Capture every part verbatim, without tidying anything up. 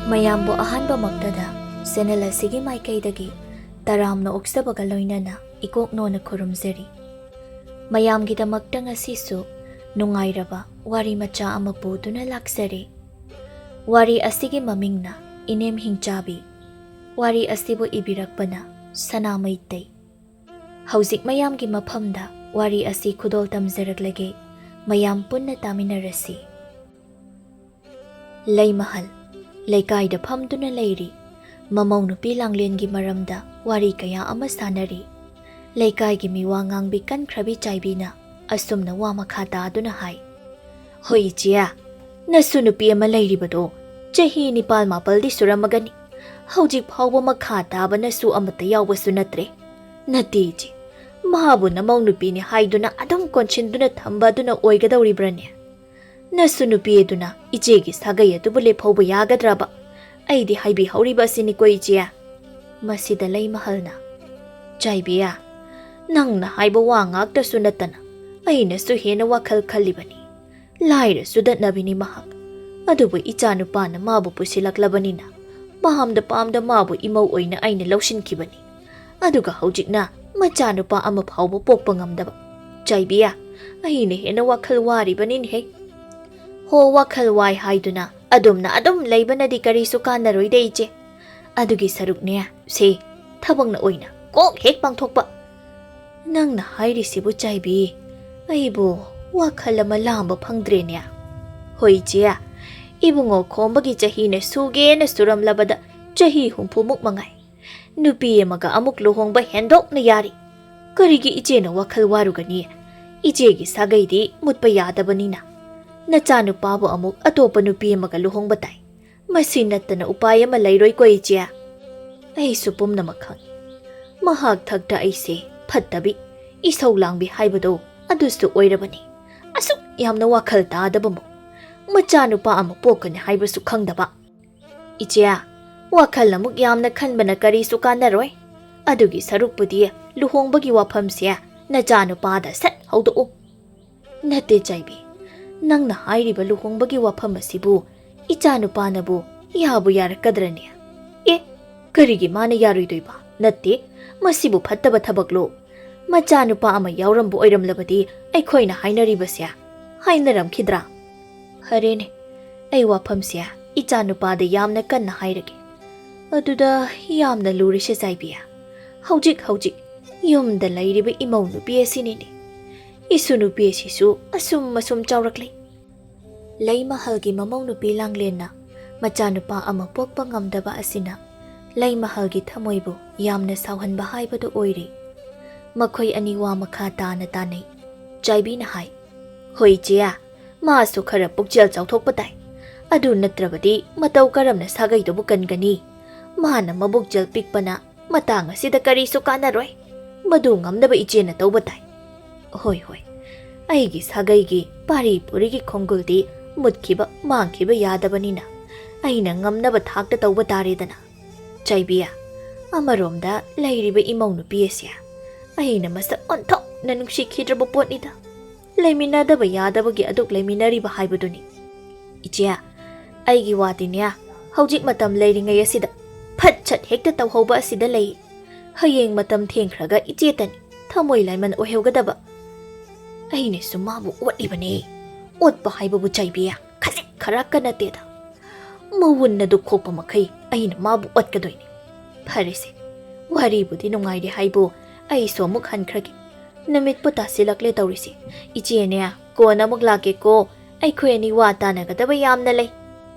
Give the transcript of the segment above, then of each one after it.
ꯃꯌꯥꯝꯕꯨ ꯑꯍꯥꯟꯕꯃꯛꯇꯗ ꯆꯦꯅꯦꯜ ꯑꯁꯤꯒꯤ ꯃꯥꯏꯀꯩꯗꯒꯤ ꯇꯔꯥꯝꯅ ꯑꯣꯛꯆꯕꯒ ꯂꯣꯏꯅꯅ ꯏꯀꯣꯛꯅꯣꯅ ꯈꯨꯔꯨꯝꯖꯔꯤ꯫ ꯃꯌꯥꯝꯒꯤꯗꯃꯛꯇ ꯉꯁꯤꯁꯨ ꯅꯨꯡꯉꯥꯏꯔꯕ ꯋꯥꯔꯤ ꯃꯆꯥ ꯑꯃ ꯄꯨꯗꯨꯅ ꯂꯥꯛꯆꯔꯦ꯫ ꯋꯥꯔꯤ ꯑꯁꯤꯒꯤ ꯃꯃꯤꯡꯅ ꯏꯅꯦꯝ ꯍꯤꯡꯆꯥꯕꯤ꯫ ꯋꯥꯔꯤ ꯑꯁꯤꯕꯨ ꯏꯕꯤꯔꯛꯄꯅ ꯁꯅꯥ ꯃꯩꯇꯩ꯫ ꯍꯧꯖꯤꯛ ꯃꯌꯥꯝꯒꯤ ꯃꯐꯝꯗ ꯋꯥꯔꯤ ꯑꯁꯤ ꯈꯨꯗꯣꯜ ꯇꯝꯖꯔꯛꯂꯒꯦ꯫ ꯃꯌꯥꯝ ꯄꯨꯟꯅ ꯇꯥꯃꯤꯟꯅꯔꯁꯤ꯫ ꯂꯩꯃꯍꯜ꯫ ꯂꯩꯀꯥꯏꯗ ꯐꯝꯗꯨꯅ ꯂꯩꯔꯤ꯫ ꯃꯃꯧ ꯅꯨꯄꯤ ꯂꯥꯡꯂꯦꯟꯒꯤ ꯃꯔꯝꯗ ꯋꯥꯔꯤ ꯀꯌꯥ ꯑꯃ ꯁꯥꯟꯅꯔꯤ꯫ ꯂꯩꯀꯥꯏꯒꯤ ꯃꯤꯋꯥ ꯉꯥꯡꯕꯤ ꯀꯟꯈ꯭ꯔꯕꯤ ꯆꯥꯏꯕꯤꯅ ꯑꯁꯨꯝꯅ ꯋꯥ ꯃꯈꯥ ꯇꯥꯗꯨꯅ ꯍꯥꯏ, "ꯍꯣꯏ ꯏꯆꯦ, ꯅꯁꯨ ꯅꯨꯄꯤ ꯑꯃ ꯂꯩꯔꯤꯕꯗꯣ ꯆꯍꯤ ꯅꯤꯄꯥꯜ ꯃꯥꯄꯜꯗꯤ ꯁꯨꯔꯝꯃꯒꯅꯤ꯫ ꯍꯧꯖꯤꯛ ꯐꯥꯎꯕ ꯃꯈꯥ ꯇꯥꯕ ꯅꯁꯨ ꯑꯃꯠꯇ ꯌꯥꯎꯕꯁꯨ ꯅꯠꯇ꯭ꯔꯦ꯫ ꯅꯠꯇꯦ ꯏꯆꯦ, ꯃꯥꯕꯨ ꯅꯃꯧ ꯅꯨꯄꯤꯅꯤ ꯍꯥꯏꯗꯨꯅ ꯑꯗꯨꯝ ꯀꯣꯟꯁꯤꯟꯗꯨꯅ ꯊꯝꯕ ꯑꯗꯨꯅ ꯑꯣꯏꯒꯗꯧꯔꯤꯕ꯭ꯔꯅꯦ? ꯅꯁꯨ ꯅꯨꯄꯤ ꯑꯗꯨꯅ ꯏꯆꯦꯒꯤ ꯁꯥꯒꯩ ꯑꯗꯨꯕꯨ ꯂꯦꯞꯍꯧꯕ ꯌꯥꯒꯗ꯭ꯔꯕ? ꯑꯩꯗꯤ ꯍꯥꯏꯕꯤꯍꯧꯔꯤꯕ ꯑꯁꯤꯅꯤꯀꯣ ꯏꯆꯦ꯫" ꯃꯁꯤꯗ ꯂꯩꯃꯍꯜꯅ, "ꯆꯥꯏꯕꯤ, ꯅꯪꯅ ꯍꯥꯏꯕ ꯋꯥ ꯉꯥꯛꯇꯁꯨ ꯅꯠꯇꯅ ꯑꯩꯅꯁꯨ ꯍꯦꯟꯅ ꯋꯥꯈꯜ ꯈꯜꯂꯤꯕꯅꯤ꯫ ꯂꯥꯏꯔ ꯆꯨꯗꯠꯅꯕꯤꯅꯤ ꯃꯍꯥꯛ꯫ ꯑꯗꯨꯕꯨ ꯏꯆꯥꯅꯨꯄꯥꯅ ꯃꯥꯕꯨ ꯄꯨꯁꯤꯜꯂꯛꯂꯕꯅꯤꯅ ꯄꯥꯝꯗ ꯄꯥꯝꯗ ꯃꯥꯕꯨ ꯏꯃꯧ ꯑꯣꯏꯅ ꯑꯩꯅ ꯂꯧꯁꯤꯟꯈꯤꯕꯅꯤ꯫ ꯑꯗꯨꯒ ꯍꯧꯖꯤꯛꯅ ꯃꯆꯥꯅꯨꯄꯥ ꯑꯃ ꯐꯥꯎꯕ ꯄꯣꯛꯄ ꯉꯝꯗꯕ꯫ ꯆꯥꯏꯕꯤ, ꯑꯩꯅ ꯍꯦꯟꯅ ꯋꯥꯈꯜ ꯋꯥꯔꯤꯕꯅꯤꯅꯦꯍꯦ꯫" "ꯍꯣ, ꯋꯥꯈꯜ ꯋꯥꯏ ꯍꯥꯏꯗꯨꯅ ꯑꯗꯨꯝꯅ ꯑꯗꯨꯝ ꯂꯩꯕꯅꯗꯤ ꯀꯔꯤꯁꯨ ꯀꯥꯟꯅꯔꯣꯏꯗ ꯏꯆꯦ꯫ ꯑꯗꯨꯒꯤ ꯁꯔꯨꯛꯅꯦ, ꯁꯦ, ꯊꯕꯛꯅ ꯑꯣꯏꯅ ꯀꯣꯛ ꯍꯦꯛ ꯄꯥꯡꯊꯣꯛꯄ꯫" "ꯅꯪꯅ ꯍꯥꯏꯔꯤꯁꯤꯕꯨ ꯆꯥꯏꯕꯤ, ꯑꯩꯕꯨ ꯋꯥꯈꯜ ꯑꯃ ꯂꯥꯝꯕ ꯐꯪꯗ꯭ꯔꯦꯅꯦ꯫" "ꯍꯣꯏ ꯏꯆꯦ, ꯏꯕꯨꯡꯉꯣ ꯈꯣꯝꯕꯒꯤ ꯆꯍꯤꯅ ꯁꯨꯒꯦꯅ ꯁꯨꯔꯝꯂꯕꯗ ꯆꯍꯤ ꯍꯨꯝꯐꯨꯃꯨꯛ ꯃꯉꯥꯏ꯫ ꯅꯨꯄꯤ ꯑꯃꯒ ꯑꯃꯨꯛ ꯂꯨꯍꯣꯡꯕ ꯍꯦꯟꯗꯣꯛꯅ ꯌꯥꯔꯤ꯫ ꯀꯔꯤꯒꯤ ꯏꯆꯦꯅ ꯋꯥꯈꯜ ꯋꯥꯔꯨꯒꯅꯤ? ꯏꯆꯦꯒꯤ ꯁꯥꯒꯩꯗꯤ ꯃꯨꯠꯄ ꯌꯥꯗꯕꯅꯤꯅ꯫ ꯅꯆꯥꯅꯨꯄꯥꯕꯨ ꯑꯃꯨꯛ ꯑꯇꯣꯞꯄ ꯅꯨꯄꯤ ꯑꯃꯒ ꯂꯨꯍꯣꯡꯕ ꯇꯥꯏ꯫ ꯃꯁꯤ ꯅꯠꯇꯅ ꯎꯄꯥꯏ ꯑꯃ ꯂꯩꯔꯣꯏꯀꯣ ꯏꯆꯦ꯫" "ꯑꯩꯁꯨ ꯄꯨꯝꯅꯃꯛ ꯈꯪꯏ꯫ ꯃꯍꯥꯛ ꯊꯛꯇ ꯑꯩꯁꯦ ꯐꯠꯇꯕꯤ, ꯏꯁꯧ ꯂꯥꯡꯕꯤ ꯍꯥꯏꯕꯗꯣ ꯑꯗꯨꯁꯨ ꯑꯣꯏꯔꯕꯅꯤ꯫ ꯑꯁꯨꯛ ꯌꯥꯝꯅ ꯋꯥꯈꯜ ꯇꯥꯗꯕ ꯃꯧ꯫ ꯃꯆꯥꯅꯨꯄꯥ ꯑꯃ ꯄꯣꯛꯀꯅꯤ ꯍꯥꯏꯕꯁꯨ ꯈꯪꯗꯕ꯫ ꯏꯆꯦ, ꯋꯥꯈꯜ ꯑꯃꯨꯛ ꯌꯥꯝꯅ ꯈꯟꯕꯅ ꯀꯔꯤꯁꯨ ꯀꯥꯟꯅꯔꯣꯏ꯫ ꯑꯗꯨꯒꯤ ꯁꯔꯨꯛꯄꯨꯗꯤ ꯂꯨꯍꯣꯡꯕꯒꯤ ꯋꯥꯐꯝꯁꯦ ꯅꯆꯥꯅꯨꯄꯥꯗ ꯁꯠ ꯍꯧꯗꯣꯛꯎ꯫" "ꯅꯠꯇꯦ ꯆꯥꯏꯕꯤ, ꯅꯪꯅ ꯍꯥꯏꯔꯤꯕ ꯂꯨꯍꯣꯡꯕꯒꯤ ꯋꯥꯐꯝ ꯑꯁꯤꯕꯨ ꯏꯆꯥꯅꯨꯄꯥꯅꯕꯨ ꯌꯥꯕꯨ ꯌꯥꯔꯛꯀꯗ꯭ꯔꯅꯦ? ꯑꯦ, ꯀꯔꯤꯒꯤ ꯃꯥꯅ ꯌꯥꯔꯣꯏꯗꯣꯏꯕ? ꯅꯠꯇꯦ, ꯃꯁꯤꯕꯨ ꯐꯠꯇꯕ ꯊꯕꯛꯂꯣ? ꯃꯆꯥꯅꯨꯄꯥ ꯑꯃ ꯌꯥꯎꯔꯝꯕ ꯑꯣꯏꯔꯝꯂꯕꯗꯤ ꯑꯩꯈꯣꯏꯅ ꯍꯥꯏꯅꯔꯤꯕꯁꯦ ꯍꯥꯏꯅꯔꯝꯈꯤꯗ꯭ꯔꯥ? ꯐꯔꯦꯅꯦ, ꯑꯩ ꯋꯥꯐꯝꯁꯦ ꯏꯆꯥꯅꯨꯄꯥꯗ ꯌꯥꯝꯅ ꯀꯟꯅ ꯍꯥꯏꯔꯒꯦ꯫ ꯑꯗꯨꯗ ꯌꯥꯝꯅ ꯂꯨꯔꯤꯁꯦ ꯆꯥꯏꯕꯤ꯫ ꯍꯧꯖꯤꯛ ꯍꯧꯖꯤꯛ ꯌꯨꯝꯗ ꯂꯩꯔꯤꯕ ꯏꯃꯧ ꯅꯨꯄꯤ ꯑꯁꯤꯅꯤꯅꯦ꯫ ꯏꯁꯨ ꯅꯨꯄꯤ ꯑꯁꯤꯁꯨ ꯑꯁꯨꯝ ꯑꯁꯨꯝ ꯆꯥꯎꯔꯛꯂꯤ꯫ ꯂꯩꯃꯍꯜꯒꯤ ꯃꯃꯧ ꯅꯨꯄꯤ ꯂꯥꯡꯂꯦꯟꯅ ꯃꯆꯥꯅꯨꯄꯥ ꯑꯃ ꯄꯣꯛꯄ ꯉꯝꯗꯕ ꯑꯁꯤꯅ ꯂꯩꯃꯍꯜꯒꯤ ꯊꯃꯣꯏꯕꯨ ꯌꯥꯝꯅ ꯁꯥꯎꯍꯟꯕ ꯍꯥꯏꯕꯗꯨ ꯑꯣꯏꯔꯦ꯫ ꯃꯈꯣꯏ ꯑꯅꯤ ꯋꯥ ꯃꯈꯥ ꯇꯥꯅ ꯇꯥꯅꯩ꯫ ꯆꯥꯏꯕꯤꯅ ꯍꯥꯏ, "ꯍꯣꯏ ꯏꯆꯦ, ꯃꯥꯁꯨ ꯈꯔ ꯄꯨꯛꯆꯦꯜ ꯆꯥꯎꯊꯣꯛꯄ ꯇꯥꯏ꯫ ꯑꯗꯨ ꯅꯠꯇ꯭ꯔꯕꯗꯤ ꯃꯇꯧ ꯀꯔꯝꯅ ꯁꯥꯒꯩꯗꯨꯕꯨ ꯀꯟꯒꯅꯤ? ꯃꯥꯅ ꯃꯕꯨꯛꯆꯦꯜ ꯄꯤꯛꯄꯅ ꯃꯇꯥꯡ ꯑꯁꯤꯗ ꯀꯔꯤꯁꯨ ꯀꯥꯟꯅꯔꯣꯏ꯫ ꯃꯗꯨ ꯉꯝꯅꯕ ꯏꯆꯦꯅ ꯇꯧꯕ ꯇꯥꯏ꯫ ꯍꯣꯏ, ꯍꯣꯏ, ꯑꯩꯒꯤ ꯁꯥꯒꯩꯒꯤ ꯄꯥꯔꯤ ꯄꯨꯔꯤꯒꯤ ꯈꯣꯡꯒꯨꯜꯗꯤ ꯃꯨꯠꯈꯤꯕ ꯃꯥꯡꯈꯤꯕ ꯌꯥꯗꯕꯅꯤꯅ ꯑꯩꯅ ꯉꯝꯅꯕ ꯊꯥꯛꯇ ꯇꯧꯕ ꯇꯥꯔꯦꯗꯅ꯫ ꯆꯥꯏꯕꯤ, ꯑꯃꯔꯣꯝꯗ ꯂꯩꯔꯤꯕ ꯏꯃꯧ ꯅꯨꯄꯤ ꯑꯁꯦ ꯑꯩꯅ ꯃꯁꯛ ꯑꯣꯟꯊꯣꯛꯅ ꯅꯨꯡꯁꯤꯈꯤꯗ꯭ꯔꯕ ꯄꯣꯠꯅꯤꯗ꯫ ꯂꯩꯃꯤꯟꯅꯗꯕ ꯌꯥꯗꯕꯒꯤ ꯑꯗꯨꯛ ꯂꯩꯃꯤꯟꯅꯔꯤꯕ ꯍꯥꯏꯕꯗꯨꯅꯤ꯫ ꯏꯆꯦ, ꯑꯩꯒꯤ ꯋꯥꯗꯤꯅꯦ, ꯍꯧꯖꯤꯛ ꯃꯇꯝ ꯂꯩꯔꯤꯉꯩ ꯑꯁꯤꯗ ꯐꯠ ꯁꯠ ꯍꯦꯛꯇ ꯇꯧꯍꯧꯕ ꯑꯁꯤꯗ ꯂꯩ꯫ ꯍꯌꯦꯡ ꯃꯇꯝ ꯊꯦꯡꯈ꯭ꯔꯒ ꯏꯆꯦꯇꯅꯤ ꯊꯃꯣꯏ ꯂꯥꯏꯃꯟ ꯑꯣꯏꯍꯧꯒꯗꯕ꯫ ꯑꯩꯅꯁꯨ ꯃꯥꯕꯨ ꯑꯣꯠꯂꯤꯕꯅꯦ꯫ ꯑꯣꯠꯄ ꯍꯥꯏꯕꯕꯨ ꯆꯥꯏꯕꯤ, ꯈꯖꯤꯛ ꯈꯔꯥꯛꯀ ꯅꯠꯇꯦꯗ꯫ ꯃꯋꯨꯟ ꯑꯗꯨ ꯈꯣꯛꯄ ꯃꯈꯩ ꯑꯩꯅ ꯃꯥꯕꯨ ꯑꯣꯠꯀꯗꯣꯏꯅꯤ꯫ ꯐꯔꯦꯁꯦ, ꯋꯥꯔꯤꯕꯨꯗꯤ ꯅꯨꯡꯉꯥꯏꯔꯦ ꯍꯥꯏꯕꯨ, ꯑꯩꯁꯨ ꯑꯃꯨꯛ ꯍꯟꯈ꯭ꯔꯒꯦ꯫ ꯅꯨꯃꯤꯠꯄꯨ ꯇꯥꯁꯤꯜꯂꯛꯂꯦ ꯇꯧꯔꯤꯁꯦ꯫ ꯏꯆꯦꯅꯦ, ꯀꯣꯟꯅ ꯑꯃꯨꯛ ꯂꯥꯛꯀꯦꯀꯣ꯫ ꯑꯩꯈꯣꯏ ꯑꯅꯤ ꯋꯥ ꯇꯥꯅꯒꯗꯕ ꯌꯥꯝꯅ ꯂꯩ꯫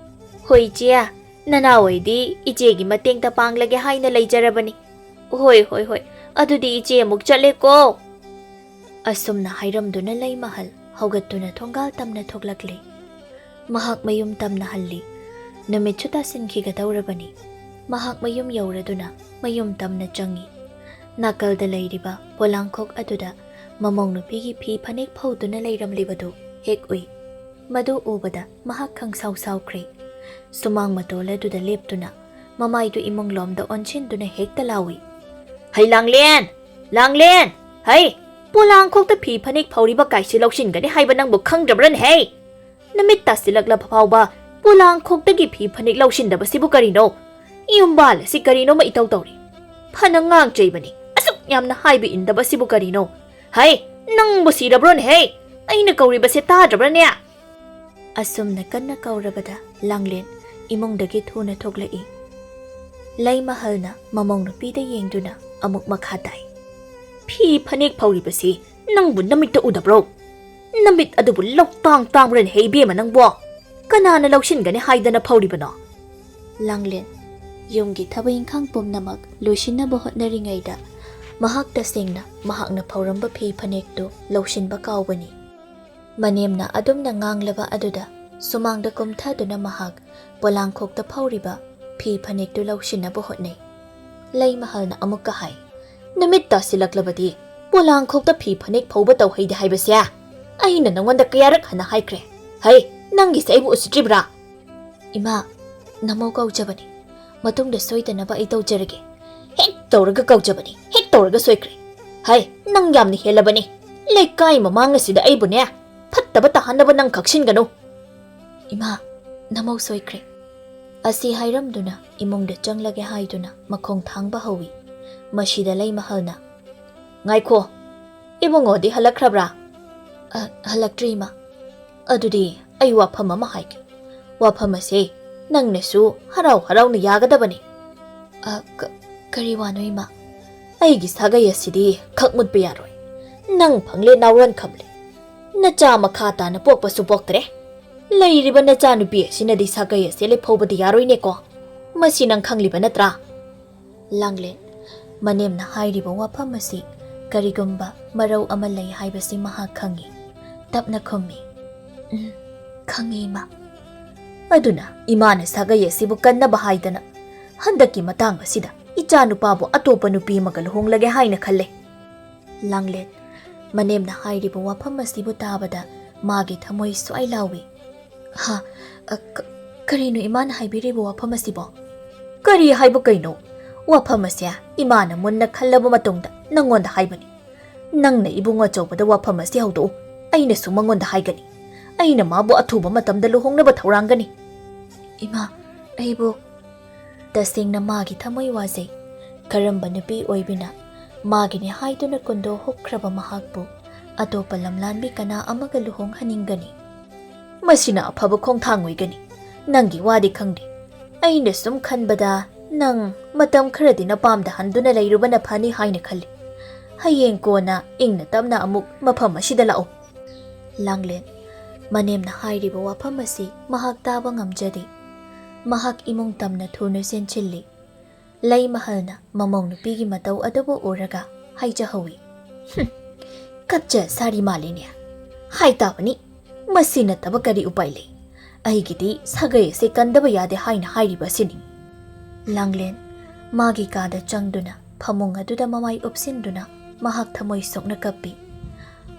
ꯍꯣꯏ ꯏꯆꯦ, ꯅꯅꯥꯎ ꯑꯣꯏꯗꯤ ꯏꯆꯦꯒꯤ ꯃꯇꯦꯡꯇ ꯄꯥꯡꯂꯒꯦ ꯍꯥꯏꯅ ꯂꯩꯖꯔꯕꯅꯤ꯫ ꯍꯣꯏ, ꯍꯣꯏ, ꯍꯣꯏ, ꯑꯗꯨꯗꯤ ꯏꯆꯦ ꯑꯃꯨꯛ ꯆꯠꯂꯦꯀꯣ꯫ ꯑꯁꯨꯝꯅ ꯍꯥꯏꯔꯝꯗꯨꯅ ꯂꯩꯃꯍꯜ ꯍꯧꯒꯠꯇꯨꯅ ꯊꯣꯡꯒꯥꯜ ꯇꯝꯅ ꯊꯣꯛꯂꯛꯂꯦ꯫ ꯃꯍꯥꯛ ꯃꯌꯨꯝ ꯇꯝꯅ ꯍꯜꯂꯤ꯫ ꯅꯨꯃꯤꯠꯁꯨ ꯇꯥꯁꯤꯟꯈꯤꯒꯗꯧꯔꯕꯅꯤ꯫ ꯃꯍꯥꯛ ꯃꯌꯨꯝ ꯌꯧꯔꯗꯨꯅ ꯃꯌꯨꯝ ꯇꯝꯅ ꯆꯪꯉꯤ꯫ ꯅꯥꯀꯜꯗ ꯂꯩꯔꯤꯕ ꯄꯣꯂꯥꯡꯈꯣꯛ ꯑꯗꯨꯗ ꯃꯃꯧ ꯅꯨꯄꯤꯒꯤ ꯐꯤ ꯐꯅꯦꯛ ꯐꯧꯗꯨꯅ ꯂꯩꯔꯝꯂꯤꯕꯗꯨ ꯍꯦꯛ ꯎꯏ꯫ ꯃꯗꯨ ꯎꯕꯗ ꯃꯍꯥꯛ ꯈꯪꯁꯥꯎ ꯁꯥꯎꯈ꯭ꯔꯦ꯫ ꯁꯨꯃꯥꯡ ꯃꯇꯣꯜ ꯑꯗꯨꯗ ꯂꯦꯞꯇꯨꯅ ꯃꯃꯥꯏꯗꯨ ꯏꯃꯨꯡꯂꯣꯝꯗ ꯑꯣꯟꯁꯤꯟꯗꯨꯅ ꯍꯦꯛꯇ ꯂꯥꯎꯏ, "ꯍꯩ ꯂꯥꯡꯂꯦꯟ! ꯂꯥꯡꯂꯦꯟ! ꯍꯩ! ꯄꯣꯂꯥꯡꯈꯣꯛꯇ ꯐꯤ ꯐꯅꯦꯛ ꯐꯧꯔꯤꯕ ꯀꯥꯏꯁꯤ ꯂꯧꯁꯤꯟꯒꯅꯤ ꯍꯥꯏꯕ ꯅꯪꯕꯨ ꯈꯪꯗ꯭ꯔꯕ꯭ꯔꯅꯦ ꯍꯩ? ꯅꯨꯃꯤꯠ ꯇꯥꯁꯤꯜꯂꯛꯂꯕ ꯐꯥꯎꯕ "ꯄꯣꯂꯥꯡꯈꯣꯛꯇꯒꯤ ꯐꯤ ꯐꯅꯦꯛ ꯂꯧꯁꯤꯟꯗꯕꯁꯤꯕꯨ ꯀꯔꯤꯅꯣ? ꯌꯨꯝꯕꯥꯜ ꯑꯁꯤ ꯀꯔꯤꯅꯣꯃ ꯏꯇꯧ ꯇꯧꯔꯤ꯫ ꯐꯅ ꯉꯥꯡ ꯆꯩꯕꯅꯤ, ꯑꯁꯨꯛ ꯌꯥꯝꯅ ꯍꯥꯏꯕ ꯏꯟꯗꯕꯁꯤꯕꯨ ꯀꯔꯤꯅꯣ? ꯍꯩ, ꯅꯪꯕꯨ ꯁꯤꯔꯕ꯭ꯔꯣꯅꯦ ꯍꯦ? ꯑꯩꯅ ꯀꯧꯔꯤꯕꯁꯦ ꯇꯥꯗ꯭ꯔꯕ꯭ꯔꯅꯦ?" ꯑꯁꯨꯝꯅ ꯀꯟꯅ ꯀꯧꯔꯕꯗ ꯂꯥꯡꯂꯦꯟ ꯏꯃꯨꯡꯗꯒꯤ ꯊꯨꯅ ꯊꯣꯛꯂꯛꯏ꯫ ꯂꯩꯃꯍꯜꯅ ꯃꯃꯧ ꯅꯨꯄꯤꯗ ꯌꯦꯡꯗꯨꯅ ꯑꯃꯨꯛ ꯃꯈꯥ ꯇꯥꯏ, "ꯐꯤ ꯐꯅꯦꯛ ꯐꯧꯔꯤꯕꯁꯤ ꯅꯪꯕꯨ ꯅꯃꯤꯠꯇ ꯎꯗꯕ꯭ꯔꯣ? ꯅꯃꯤꯠ ꯑꯗꯨꯕꯨ ꯂꯧꯇꯥꯡ ꯇꯥꯡꯕ꯭ꯔꯅꯦ ꯍꯦ ꯏꯕꯦꯝꯃ ꯅꯪꯕꯣ? ꯀꯅꯥꯅ ꯂꯧꯁꯤꯟꯒꯅꯤ ꯍꯥꯏꯗꯅ ꯐꯧꯔꯤꯕꯅꯣ?" ꯂꯥꯡꯂꯦꯟ ꯌꯨꯝꯒꯤ ꯊꯕꯛ ꯏꯪꯈꯥꯡ ꯄꯨꯝꯅꯃꯛ ꯂꯣꯏꯁꯤꯟꯅꯕ ꯍꯣꯠꯅꯔꯤꯉꯩꯗ ꯃꯍꯥꯛ ꯇꯁꯦꯡꯅ ꯃꯍꯥꯛꯅ ꯐꯧꯔꯝꯕ ꯐꯤ ꯐꯅꯦꯛꯇꯨ ꯂꯧꯁꯤꯟꯕ ꯀꯥꯎꯕꯅꯤ꯫ ꯃꯅꯦꯝꯅ ꯑꯗꯨꯝꯅ ꯉꯥꯡꯂꯕ ꯑꯗꯨꯗ ꯁꯨꯃꯥꯡꯗ ꯀꯨꯝꯊꯗꯨꯅ ꯃꯍꯥꯛ ꯄꯣꯂꯥꯡꯈꯣꯛꯇ ꯐꯧꯔꯤꯕ ꯐꯤ ꯐꯅꯦꯛꯇꯨ ꯂꯧꯁꯤꯟꯅꯕ ꯍꯣꯠꯅꯩ꯫ ꯂꯩꯃꯍꯜꯅ ꯑꯃꯨꯛꯀ ꯍꯥꯏ, "ꯅꯨꯃꯤꯠ ꯇꯥꯁꯤꯜꯂꯛꯂꯕꯗꯤ ꯄꯣꯂꯥꯡꯈꯣꯛꯇ ꯐꯤ ꯐꯅꯦꯛ ꯐꯧꯕ ꯇꯧꯍꯩꯗꯦ ꯍꯥꯏꯕꯁꯦ ꯑꯩꯅ ꯅꯉꯣꯟꯗ ꯀꯌꯥꯔꯛ ꯍꯟꯅ ꯍꯥꯏꯈ꯭ꯔꯦ꯫ ꯍꯩ, ꯅꯪꯒꯤꯁꯦ ꯑꯩꯕꯨ ꯎꯁꯤꯠꯇ꯭ꯔꯤꯕ꯭ꯔꯥ?" "ꯏꯃꯥ, ꯅꯃꯧ ꯀꯧꯖꯕꯅꯤ꯫ ꯃꯇꯨꯡꯗ ꯁꯣꯏꯗꯅꯕ ꯑꯩ ꯇꯧꯖꯔꯒꯦ꯫ ꯍꯦꯛ ꯇꯧꯔꯒ ꯀꯧꯖꯕꯅꯤ, ꯍꯦꯛ ꯇꯧꯔꯒ ꯁꯣꯏꯈ꯭ꯔꯦ꯫ ꯍꯩ, ꯅꯪ ꯌꯥꯝꯅ ꯍꯦꯜꯂꯕꯅꯤ꯫ ꯂꯩꯀꯥꯏ ꯃꯃꯥꯡ ꯑꯁꯤꯗ ꯑꯩꯕꯨꯅꯦ ꯐꯠꯇꯕ ꯇꯥꯍꯟꯅꯕ ꯅꯪ ꯈꯛꯁꯤꯟꯒꯅꯨ꯫" "ꯏꯃꯥ, ꯅꯃꯧ ꯁꯣꯏꯈ꯭ꯔꯦ꯫" ꯑꯁꯤ ꯍꯥꯏꯔꯝꯗꯨꯅ ꯏꯃꯨꯡꯗ ꯆꯪꯂꯒꯦ ꯍꯥꯏꯗꯨꯅ ꯃꯈꯣꯡ ꯊꯥꯡꯕ ꯍꯧꯏ꯫ ꯃꯁꯤꯗ ꯂꯩꯃꯍꯜꯅ, "ꯉꯥꯏꯈꯣ, ꯏꯕꯨꯡꯉꯣꯗꯤ ꯍꯜꯂꯛꯈ꯭ꯔꯕ꯭ꯔꯥ?" "ꯑ, ꯍꯜꯂꯛꯇ꯭ꯔꯤ, ꯏꯃꯥ꯫" "ꯑꯗꯨꯗꯤ ꯑꯩ ꯋꯥꯐꯝ ꯑꯃ ꯍꯥꯏꯒꯦ꯫ ꯋꯥꯐꯝ ꯑꯁꯦ ꯅꯪꯅꯁꯨ ꯍꯔꯥꯎ ꯍꯔꯥꯎꯅ ꯌꯥꯒꯗꯕꯅꯤ꯫" "ꯑ, ꯀ-, ꯀꯔꯤ ꯋꯥꯅꯣ, ꯏꯃꯥ?" "ꯑꯩꯒꯤ ꯁꯥꯒꯩ ꯑꯁꯤꯗꯤ ꯈꯛ ꯃꯨꯠꯄ ꯌꯥꯔꯣꯏ꯫ ꯅꯪ ꯐꯪꯂꯦ ꯅꯥꯎꯔꯣꯟ ꯈꯝꯂꯦ꯫ ꯅꯆꯥ ꯃꯈꯥ ꯇꯥꯅ ꯄꯣꯛꯄꯁꯨ ꯄꯣꯛꯇ꯭ꯔꯦ꯫ ꯂꯩꯔꯤꯕ ꯅꯆꯥꯅꯨꯄꯤ ꯑꯁꯤꯅꯗꯤ ꯁꯥꯒꯩ ꯑꯁꯦ ꯂꯦꯞꯍꯧꯕꯗꯤ ꯌꯥꯔꯣꯏꯅꯦꯀꯣ꯫ ꯃꯁꯤ ꯅꯪ ꯈꯪꯂꯤꯕ ꯅꯠꯇ꯭ꯔꯥ?" ꯂꯥꯡꯂꯦꯟ ꯃꯅꯦꯝꯅ ꯍꯥꯏꯔꯤꯕ ꯋꯥꯐꯝ ꯑꯁꯤ ꯀꯔꯤꯒꯨꯝꯕ ꯃꯔꯧ ꯑꯃ ꯂꯩ ꯍꯥꯏꯕꯁꯤ ꯃꯍꯥꯛ ꯈꯪꯏ꯫ ꯇꯞꯅ ꯈꯨꯝꯃꯤ, "ꯎꯝ, ꯈꯪꯏ, ꯏꯃꯥ꯫" "ꯑꯗꯨꯅ ꯏꯃꯥꯅ ꯁꯥꯒꯩ ꯑꯁꯤꯕꯨ ꯀꯟꯅꯕ ꯍꯥꯏꯗꯅ ꯍꯟꯗꯛꯀꯤ ꯃꯇꯥꯡ ꯑꯁꯤꯗ ꯏꯆꯥ ꯅꯨꯄꯥꯕꯨ ꯑꯇꯣꯞꯄ ꯅꯨꯄꯤ ꯑꯃꯒ ꯂꯨꯍꯣꯡꯂꯒꯦ ꯍꯥꯏꯅ ꯈꯜꯂꯦ꯫" ꯂꯥꯡꯂꯦꯟ ꯃꯅꯦꯝꯅ ꯍꯥꯏꯔꯤꯕ ꯋꯥꯐꯝ ꯑꯁꯤꯕꯨ ꯇꯥꯕꯗ ꯃꯥꯒꯤ ꯊꯃꯣꯏ ꯁ꯭ꯋꯥꯏ ꯂꯥꯎꯏ꯫ "ꯍꯥ? ꯑ, ꯀ-, ꯀꯔꯤꯅꯣ ꯏꯃꯥꯅ ꯍꯥꯏꯕꯤꯔꯤꯕ ꯋꯥꯐꯝ ꯑꯁꯤꯕꯣ?" "ꯀꯔꯤ ꯍꯥꯏꯕꯨ ꯀꯩꯅꯣ? ꯋꯥꯐꯝ ꯑꯁꯦ ꯏꯃꯥꯅ ꯃꯨꯟꯅ ꯈꯜꯂꯕ ꯃꯇꯨꯡꯗ ꯅꯪꯉꯣꯟꯗ ꯍꯥꯏꯕꯅꯤ꯫ ꯅꯪꯅ ꯏꯕꯨꯡ ꯑꯆꯧꯕꯗ ꯋꯥꯐꯝ ꯑꯁꯤ ꯍꯧꯗꯣꯛꯎ꯫ ꯑꯩꯅꯁꯨ ꯃꯉꯣꯟꯗ ꯍꯥꯏꯒꯅꯤ꯫ ꯑꯩꯅ ꯃꯥꯕꯨ ꯑꯊꯨꯕ ꯃꯇꯝꯗ ꯂꯨꯍꯣꯡꯅꯕ ꯊꯧꯔꯥꯡꯒꯅꯤ꯫" "ꯏꯃꯥ, ꯑꯩꯕꯨ"꯫ ꯇꯁꯦꯡꯅ ꯃꯥꯒꯤ ꯊꯃꯣꯏ ꯋꯥꯖꯩ꯫ ꯀꯔꯝꯕ ꯅꯨꯄꯤ ꯑꯣꯏꯕꯤꯅ ꯃꯥꯒꯤꯅꯤ ꯍꯥꯏꯗꯨꯅ ꯀꯨꯟꯗꯣ ꯍꯨꯛꯈ꯭ꯔꯕ ꯃꯍꯥꯛꯄꯨ ꯑꯇꯣꯞꯄ ꯂꯝꯂꯥꯟꯕꯤ ꯀꯅꯥ ꯑꯃꯒ ꯂꯨꯍꯣꯡꯍꯟꯅꯤꯡꯒꯅꯤ? "ꯃꯁꯤꯅ ꯑꯐꯕ ꯈꯣꯡꯊꯥꯡ ꯑꯣꯏꯒꯅꯤ꯫ ꯅꯪꯒꯤ ꯋꯥꯗꯤ ꯈꯪꯗꯦ꯫ ꯑꯩꯅ ꯁꯨꯝ ꯈꯟꯕꯗ ꯅꯪ ꯃꯇꯝ ꯈꯔꯗꯤ ꯅꯄꯥꯝꯗ ꯍꯟꯗꯨꯅ ꯂꯩꯔꯨꯕꯅ ꯐꯅꯤ ꯍꯥꯏꯅ ꯈꯜꯂꯤ꯫ ꯍꯌꯦꯡ ꯀꯣꯟꯅ ꯏꯪꯅ ꯇꯞꯅ ꯑꯃꯨꯛ ꯃꯐꯝ ꯑꯁꯤꯗ ꯂꯥꯛꯎ"꯫ ꯂꯥꯡꯂꯦꯟ꯫ ꯃꯅꯦꯝꯅ ꯍꯥꯏꯔꯤꯕ ꯋꯥꯐꯝ ꯑꯁꯤ ꯃꯍꯥꯛ ꯇꯥꯕ ꯉꯝꯖꯗꯦ꯫ ꯃꯍꯥꯛ ꯏꯃꯨꯡ ꯇꯝꯅ ꯊꯨꯅ ꯆꯦꯟꯁꯤꯜꯂꯤ꯫ ꯂꯩꯃꯍꯜꯅ ꯃꯃꯧ ꯅꯨꯄꯤꯒꯤ ꯃꯇꯧ ꯑꯗꯨꯕꯨ ꯎꯔꯒ ꯍꯥꯏꯖꯍꯧꯏ, "ꯍꯨꯝ, ꯀꯞꯆ ꯁꯥꯔꯤ ꯃꯥꯜꯂꯤꯅꯦ꯫ ꯍꯥꯏ ꯇꯥꯕꯅꯤ, ꯃꯁꯤ ꯅꯠꯇꯕ ꯀꯔꯤ ꯎꯄꯥꯏ ꯂꯩ? ꯑꯩꯒꯤꯗꯤ ꯁꯥꯒꯩ ꯑꯁꯤ ꯀꯟꯗꯕ ꯌꯥꯗꯦ ꯍꯥꯏꯅ ꯍꯥꯏꯔꯤꯕ ꯑꯁꯤꯅꯤ"꯫ ꯂꯥꯡꯂꯦꯟ ꯃꯥꯒꯤ ꯀꯥꯗ ꯆꯪꯗꯨꯅ ꯐꯃꯨꯡ ꯑꯗꯨꯗ ꯃꯃꯥꯏ ꯎꯞꯁꯤꯟꯗꯨꯅ ꯃꯍꯥꯛ ꯊꯃꯣꯏ ꯁꯣꯛꯅ ꯀꯞꯄꯤ꯫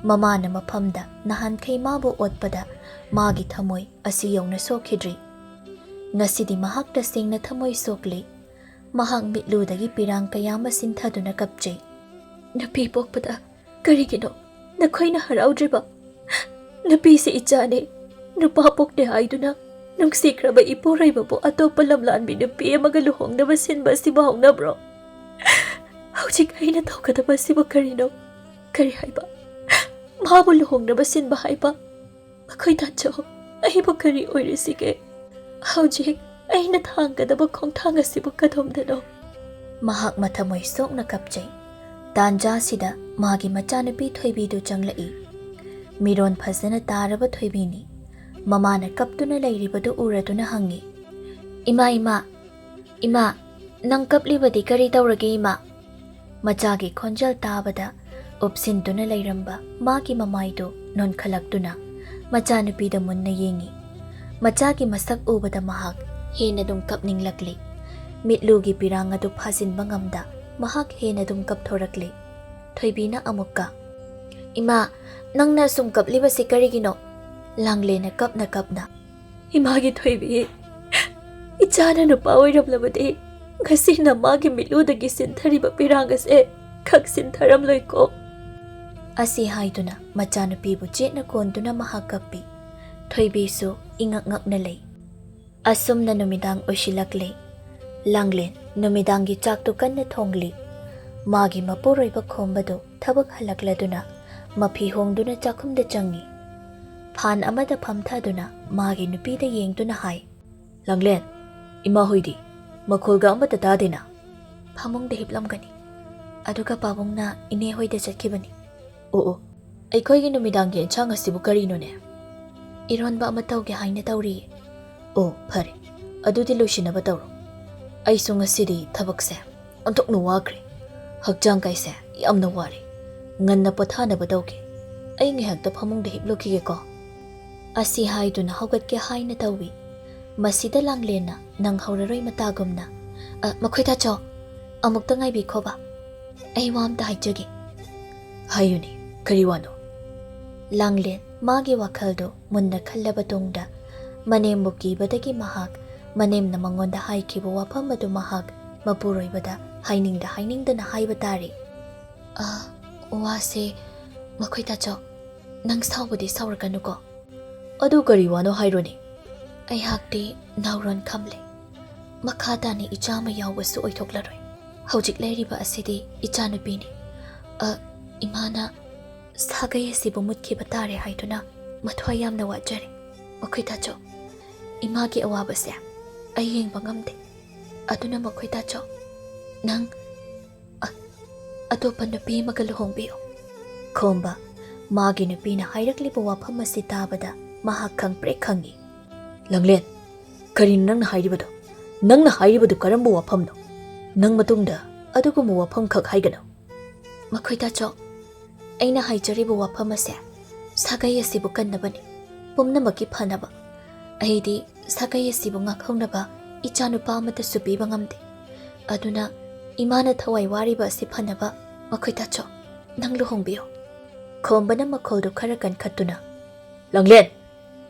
ꯃꯃꯥꯅ ꯃꯐꯝꯗ ꯅꯍꯥꯟꯈꯩ ꯃꯥꯕꯨ ꯑꯣꯠꯄꯗ ꯃꯥꯒꯤ ꯊꯃꯣꯏ ꯑꯁꯤ ꯌꯧꯅ ꯁꯣꯛꯈꯤꯗ꯭ꯔꯤ꯫ ꯉꯁꯤꯗꯤ ꯃꯍꯥꯛ ꯇꯁꯦꯡꯅ ꯊꯃꯣꯏ ꯁꯣꯛꯂꯤ꯫ ꯃꯍꯥꯛ ꯃꯤꯠꯂꯨꯗꯒꯤ ꯄꯤꯔꯥꯡ ꯀꯌꯥ ꯑꯃ ꯁꯤꯟꯊꯗꯨꯅ ꯀꯞꯆꯩ꯫ "ꯅꯨꯄꯤ ꯄꯣꯛꯄꯗ ꯀꯔꯤꯒꯤꯅꯣ ꯅꯈꯣꯏꯅ ꯍꯔꯥꯎꯗ꯭ꯔꯤꯕ? ꯅꯨꯄꯤꯁꯤ ꯏꯆꯥꯅꯤ, ꯅꯨꯄꯥ ꯄꯣꯛꯇꯦ ꯍꯥꯏꯗꯨꯅ ꯅꯨꯡꯁꯤꯈ꯭ꯔꯕ ꯏꯄꯨꯔꯣꯏꯕꯕꯨ ꯑꯇꯣꯞꯄ ꯂꯝꯂꯥꯟꯕꯤ ꯅꯨꯄꯤ ꯑꯃꯒ ꯂꯨꯍꯣꯡꯅꯕ ꯁꯤꯟꯕ ꯑꯁꯤꯕꯨ ꯍꯧꯅꯕ꯭ꯔꯣ? ꯍꯧꯖꯤꯛ ꯑꯩꯅ ꯇꯧꯒꯗꯕ ꯑꯁꯤꯕꯨ ꯀꯔꯤꯅꯣ? ꯀꯔꯤ ꯍꯥꯏꯕ? ꯃꯥꯕꯨ ꯂꯨꯍꯣꯡꯅꯕ ꯁꯤꯟꯕ ꯍꯥꯏꯕ? ꯃꯈꯣꯏ ꯇꯥꯆꯧ, ꯑꯩꯕꯨ ꯀꯔꯤ ꯑꯣꯏꯔꯤꯁꯤꯒꯦ? ꯍꯧꯖꯤꯛ ꯑꯩꯅ ꯊꯥꯡꯒꯗꯕ ꯈꯣꯡꯊꯥꯡ ꯑꯁꯤꯕꯨ ꯀꯗꯣꯝꯗꯅꯣ?" ꯃꯍꯥꯛ ꯃꯊꯃꯣꯏ ꯁꯣꯛꯅ ꯀꯞꯆꯩ꯫ ꯇꯥꯟꯖꯥ ꯑꯁꯤꯗ ꯃꯥꯒꯤ ꯃꯆꯥꯅꯨꯄꯤ ꯊꯣꯏꯕꯤꯗꯨ ꯆꯪꯂꯛꯏ꯫ ꯃꯤꯔꯣꯟ ꯐꯖꯅ ꯇꯥꯔꯕ ꯊꯣꯏꯕꯤꯅꯤ꯫ ꯃꯃꯥꯅ ꯀꯞꯇꯨꯅ ꯂꯩꯔꯤꯕꯗꯨ ꯎꯔꯗꯨꯅ ꯍꯪꯉꯤ, "ꯏꯃꯥ, ꯏꯃꯥ, ꯏꯃꯥ, ꯅꯪ ꯀꯞꯂꯤꯕꯗꯤ ꯀꯔꯤ ꯇꯧꯔꯒꯦ, ꯏꯃꯥ?" ꯃꯆꯥꯒꯤ ꯈꯣꯟꯖꯦꯜ ꯇꯥꯕꯗ ꯎꯞꯁꯤꯟꯗꯨꯅ ꯂꯩꯔꯝꯕ ꯃꯥꯒꯤ ꯃꯃꯥꯏꯗꯨ ꯅꯣꯟꯈꯠꯂꯛꯇꯨꯅ ꯃꯆꯥꯅꯨꯄꯤꯗ ꯃꯨꯟꯅ ꯌꯦꯡꯉꯤ꯫ ꯃꯆꯥꯒꯤ ꯃꯁꯛ ꯎꯕꯗ ꯃꯍꯥꯛ ꯍꯦꯟꯅ ꯑꯗꯨꯝ ꯀꯞꯅꯤꯡꯂꯛꯂꯤ꯫ ꯃꯤꯠꯂꯨꯒꯤ ꯄꯤꯔꯥꯡ ꯑꯗꯨ ꯐꯥꯖꯤꯟꯕ ꯉꯝꯗ ꯃꯍꯥꯛ ꯍꯦꯟꯅ ꯑꯗꯨꯝ ꯀꯞꯊꯣꯔꯛꯂꯤ꯫ ꯊꯣꯏꯕꯤꯅ ꯑꯃꯨꯛꯀ, "ꯏꯃꯥ, ꯅꯪꯅ ꯁꯨꯝ ꯀꯞꯂꯤꯕꯁꯤ ꯀꯔꯤꯒꯤꯅꯣ?" ꯂꯥꯡꯂꯦꯅ ꯀꯞꯅ ꯀꯞꯅ, "ꯏꯃꯥꯒꯤ ꯊꯣꯏꯕꯤ, ꯏꯆꯥꯅ ꯅꯨꯄꯥ ꯑꯣꯏꯔꯝꯂꯕꯗꯤ ꯉꯁꯤꯅ ꯃꯥꯒꯤ ꯃꯤꯠꯂꯨꯗꯒꯤ ꯁꯤꯟꯊꯔꯤꯕ ꯄꯤꯔꯥꯡ ꯑꯁꯦ ꯈꯛ ꯁꯤꯟꯊꯔꯝꯂꯣꯏꯀꯣ"꯫ ꯑꯁꯤ ꯍꯥꯏꯗꯨꯅ ꯃꯆꯥꯅꯨꯄꯤꯕꯨ ꯆꯦꯠꯅ ꯀꯣꯟꯗꯨꯅ ꯃꯍꯥꯛ ꯀꯞꯄꯤ꯫ ꯊꯣꯏꯕꯤꯁꯨ ꯏꯉꯛ ꯉꯛꯅ ꯂꯩ꯫ ꯑꯁꯨꯝꯅ ꯅꯨꯃꯤꯗꯥꯡ ꯑꯣꯏꯁꯤꯜꯂꯛꯂꯦ꯫ ꯂꯥꯡꯂꯦꯟ ꯅꯨꯃꯤꯗꯥꯡꯒꯤ ꯆꯥꯛꯇꯨ ꯀꯟꯅ ꯊꯣꯡꯂꯤ꯫ ꯃꯥꯒꯤ ꯃꯄꯨꯔꯣꯏꯕ ꯈꯣꯝꯕꯗꯨ ꯊꯕꯛ ꯍꯜꯂꯛꯂꯗꯨꯅ ꯃꯐꯤ ꯍꯣꯡꯗꯨꯅ ꯆꯥꯛꯈꯨꯝꯗ ꯆꯪꯉꯤ꯫ ꯐꯥꯟ ꯑꯃꯗ ꯐꯝꯊꯗꯨꯅ ꯃꯥꯒꯤ ꯅꯨꯄꯤꯗ ꯌꯦꯡꯗꯨꯅ ꯍꯥꯏ, "ꯂꯥꯡꯂꯦꯟ, ꯏꯃꯥ ꯍꯣꯏꯗꯤ? ꯃꯈꯣꯜꯒ ꯑꯃꯠꯇ ꯇꯥꯗꯦꯅ?" "ꯐꯃꯨꯡꯗ ꯍꯤꯞꯂꯝꯒꯅꯤ꯫ ꯑꯗꯨꯒ ꯄꯥꯕꯨꯡꯅ ꯏꯅꯦ ꯍꯣꯏꯗ ꯆꯠꯈꯤꯕꯅꯤ꯫" "ꯑꯣ ꯑꯣ, ꯑꯩꯈꯣꯏꯒꯤ ꯅꯨꯃꯤꯗꯥꯡꯒꯤ ꯑꯦꯟꯁꯥꯡ ꯑꯁꯤꯕꯨ ꯀꯔꯤꯅꯣꯅꯦ?" "ꯏꯔꯣꯟꯕ ꯑꯃ ꯇꯧꯒꯦ ꯍꯥꯏꯅ ꯇꯧꯔꯤꯌꯦ꯫" "ꯑꯣ, ꯐꯔꯦ, ꯑꯗꯨꯗꯤ ꯂꯣꯏꯁꯤꯟꯅꯕ ꯇꯧꯔꯣ꯫ ꯑꯩꯁꯨ ꯉꯁꯤꯗꯤ ꯊꯕꯛꯁꯦ ꯑꯣꯟꯊꯣꯛꯅ ꯋꯥꯈ꯭ꯔꯦ꯫ ꯍꯛꯆꯥꯡ ꯀꯥꯏꯁꯦ ꯌꯥꯝꯅ ꯋꯥꯔꯦ꯫ ꯉꯟꯅ ꯄꯣꯊꯥꯅꯕ ꯇꯧꯒꯦ꯫ ꯑꯩ ꯉꯥꯏꯍꯥꯛꯇ ꯐꯃꯨꯡꯗ ꯍꯤꯞꯂꯨꯈꯤꯒꯦꯀꯣ꯫" ꯑꯁꯤ ꯍꯥꯏꯗꯨꯅ ꯍꯧꯒꯠꯀꯦ ꯍꯥꯏꯅ ꯇꯧꯏ꯫ ꯃꯁꯤꯗ ꯂꯥꯡꯂꯦꯟꯅ ꯅꯪꯍꯧꯔꯔꯣꯏ ꯃꯇꯥꯒꯨꯝꯅ, "ꯑ, ꯃꯈꯣꯏ ꯇꯥꯆꯧ, ꯑꯃꯨꯛꯇ ꯉꯥꯏꯕꯤꯈꯣꯕ꯫ ꯑꯩ ꯋꯥ ꯑꯝꯇ ꯍꯥꯏꯖꯒꯦ꯫" "ꯍꯥꯏꯌꯨꯅꯦ, ꯀꯔꯤ ꯋꯥꯅꯣ?" ꯂꯥꯡꯂꯦꯟ ꯃꯥꯒꯤ ꯋꯥꯈꯜꯗꯨ ꯃꯨꯟꯅ ꯈꯜꯂꯕ ꯇꯨꯡꯗ, ꯃꯅꯦꯝꯕꯨ ꯀꯤꯕꯗꯒꯤ ꯃꯍꯥꯛ, ꯃꯅꯦꯝꯅ ꯃꯉꯣꯟꯗ ꯍꯥꯏꯈꯤꯕ ꯋꯥꯐꯝ ꯑꯗꯨ ꯃꯍꯥꯛ ꯃꯄꯨꯔꯣꯏꯕꯗ ꯍꯥꯏꯅꯤꯡꯗ ꯍꯥꯏꯅꯤꯡꯗꯅ ꯍꯥꯏꯕ ꯇꯥꯔꯦ꯫ "ꯑ, ꯋꯥꯁꯦ, ꯃꯈꯣꯏ ꯇꯥꯆꯧ, ꯅꯪ ꯁꯥꯎꯕꯗꯤ ꯁꯥꯎꯔꯛꯀꯅꯨꯀꯣ꯫" "ꯑꯗꯨ ꯀꯔꯤ ꯋꯥꯅꯣ ꯍꯥꯏꯔꯣꯅꯦ꯫" "ꯑꯩꯍꯥꯛꯇꯤ ꯅꯥꯎꯔꯣꯟ ꯈꯝꯂꯦ꯫ ꯃꯈꯥ ꯇꯥꯅ ꯏꯆꯥ ꯑꯃ ꯌꯥꯎꯕꯁꯨ ꯑꯣꯏꯊꯣꯛꯂꯔꯣꯏ꯫ ꯍꯧꯖꯤꯛ ꯂꯩꯔꯤꯕ ꯑꯁꯤꯗꯤ ꯏꯆꯥꯅꯨꯄꯤꯅꯤ꯫ ꯑ, ꯏꯃꯥꯅ ꯁꯥꯒꯩ ꯑꯁꯤꯕꯨ ꯃꯨꯠꯈꯤꯕ ꯇꯥꯔꯦ ꯍꯥꯏꯗꯨꯅ ꯃꯊ꯭ꯋꯥꯏ ꯌꯥꯝꯅ ꯋꯥꯖꯔꯦ꯫ ꯃꯈꯣꯏ ꯇꯥꯆꯧ, ꯏꯃꯥꯒꯤ ꯑꯋꯥꯕꯁꯦ ꯑꯩ ꯌꯦꯡꯕ ꯉꯝꯗꯦ꯫ ꯑꯗꯨꯅ ꯃꯈꯣꯏ ꯇꯥꯆꯧ, ꯅꯪ ꯑ-, ꯑꯇꯣꯞꯄ ꯅꯨꯄꯤ ꯑꯃꯒ ꯂꯨꯍꯣꯡꯕꯤꯌꯨ꯫" ꯈꯣꯝꯕ ꯃꯥꯒꯤ ꯅꯨꯄꯤꯅ ꯍꯥꯏꯔꯛꯂꯤꯕ ꯋꯥꯐꯝ ꯑꯁꯤ ꯇꯥꯕꯗ ꯃꯍꯥꯛ ꯈꯪꯄ꯭ꯔꯦꯛ ꯈꯪꯉꯤ꯫ "ꯂꯥꯡꯂꯦꯟ, ꯀꯔꯤꯅꯣ ꯅꯪꯅ ꯍꯥꯏꯔꯤꯕꯗꯣ? ꯅꯪꯅ ꯍꯥꯏꯔꯤꯕꯗꯨ ꯀꯔꯝꯕ ꯋꯥꯐꯝꯅꯣ? ꯅꯪ ꯃꯇꯨꯡꯗ ꯑꯗꯨꯒꯨꯝꯕ ꯋꯥꯐꯝꯈꯛ ꯍꯥꯏꯒꯅꯨ꯫" "ꯃꯈꯣꯏ ꯇꯥꯆꯧ, ꯑꯩꯅ ꯍꯥꯏꯖꯔꯤꯕ ꯋꯥꯐꯝ ꯑꯁꯦ ꯁꯥꯒꯩ ꯑꯁꯤꯕꯨ ꯀꯟꯅꯕꯅꯤ, ꯄꯨꯝꯅꯃꯛꯀꯤ ꯐꯅꯕ꯫ ꯑꯩꯗꯤ ꯁꯥꯒꯩ ꯑꯁꯤꯕꯨ ꯉꯥꯛꯍꯧꯅꯕ ꯏꯆꯥꯅꯨꯄꯥ ꯑꯃꯠꯇꯁꯨ ꯄꯤꯕ ꯉꯝꯗꯦ꯫ ꯑꯗꯨꯅ ꯏꯃꯥꯅ ꯊꯋꯥꯏ ꯋꯥꯔꯤꯕ ꯑꯁꯤ ꯐꯅꯕ ꯃꯈꯣꯏ ꯇꯥꯆꯧ, ꯅꯪ ꯂꯨꯍꯣꯡꯕꯤꯌꯨ꯫" ꯈꯣꯝꯕꯅ ꯃꯈꯣꯜꯗꯨ ꯈꯔ ꯀꯟꯈꯠꯇꯨꯅ, "ꯂꯥꯡꯂꯦꯟ,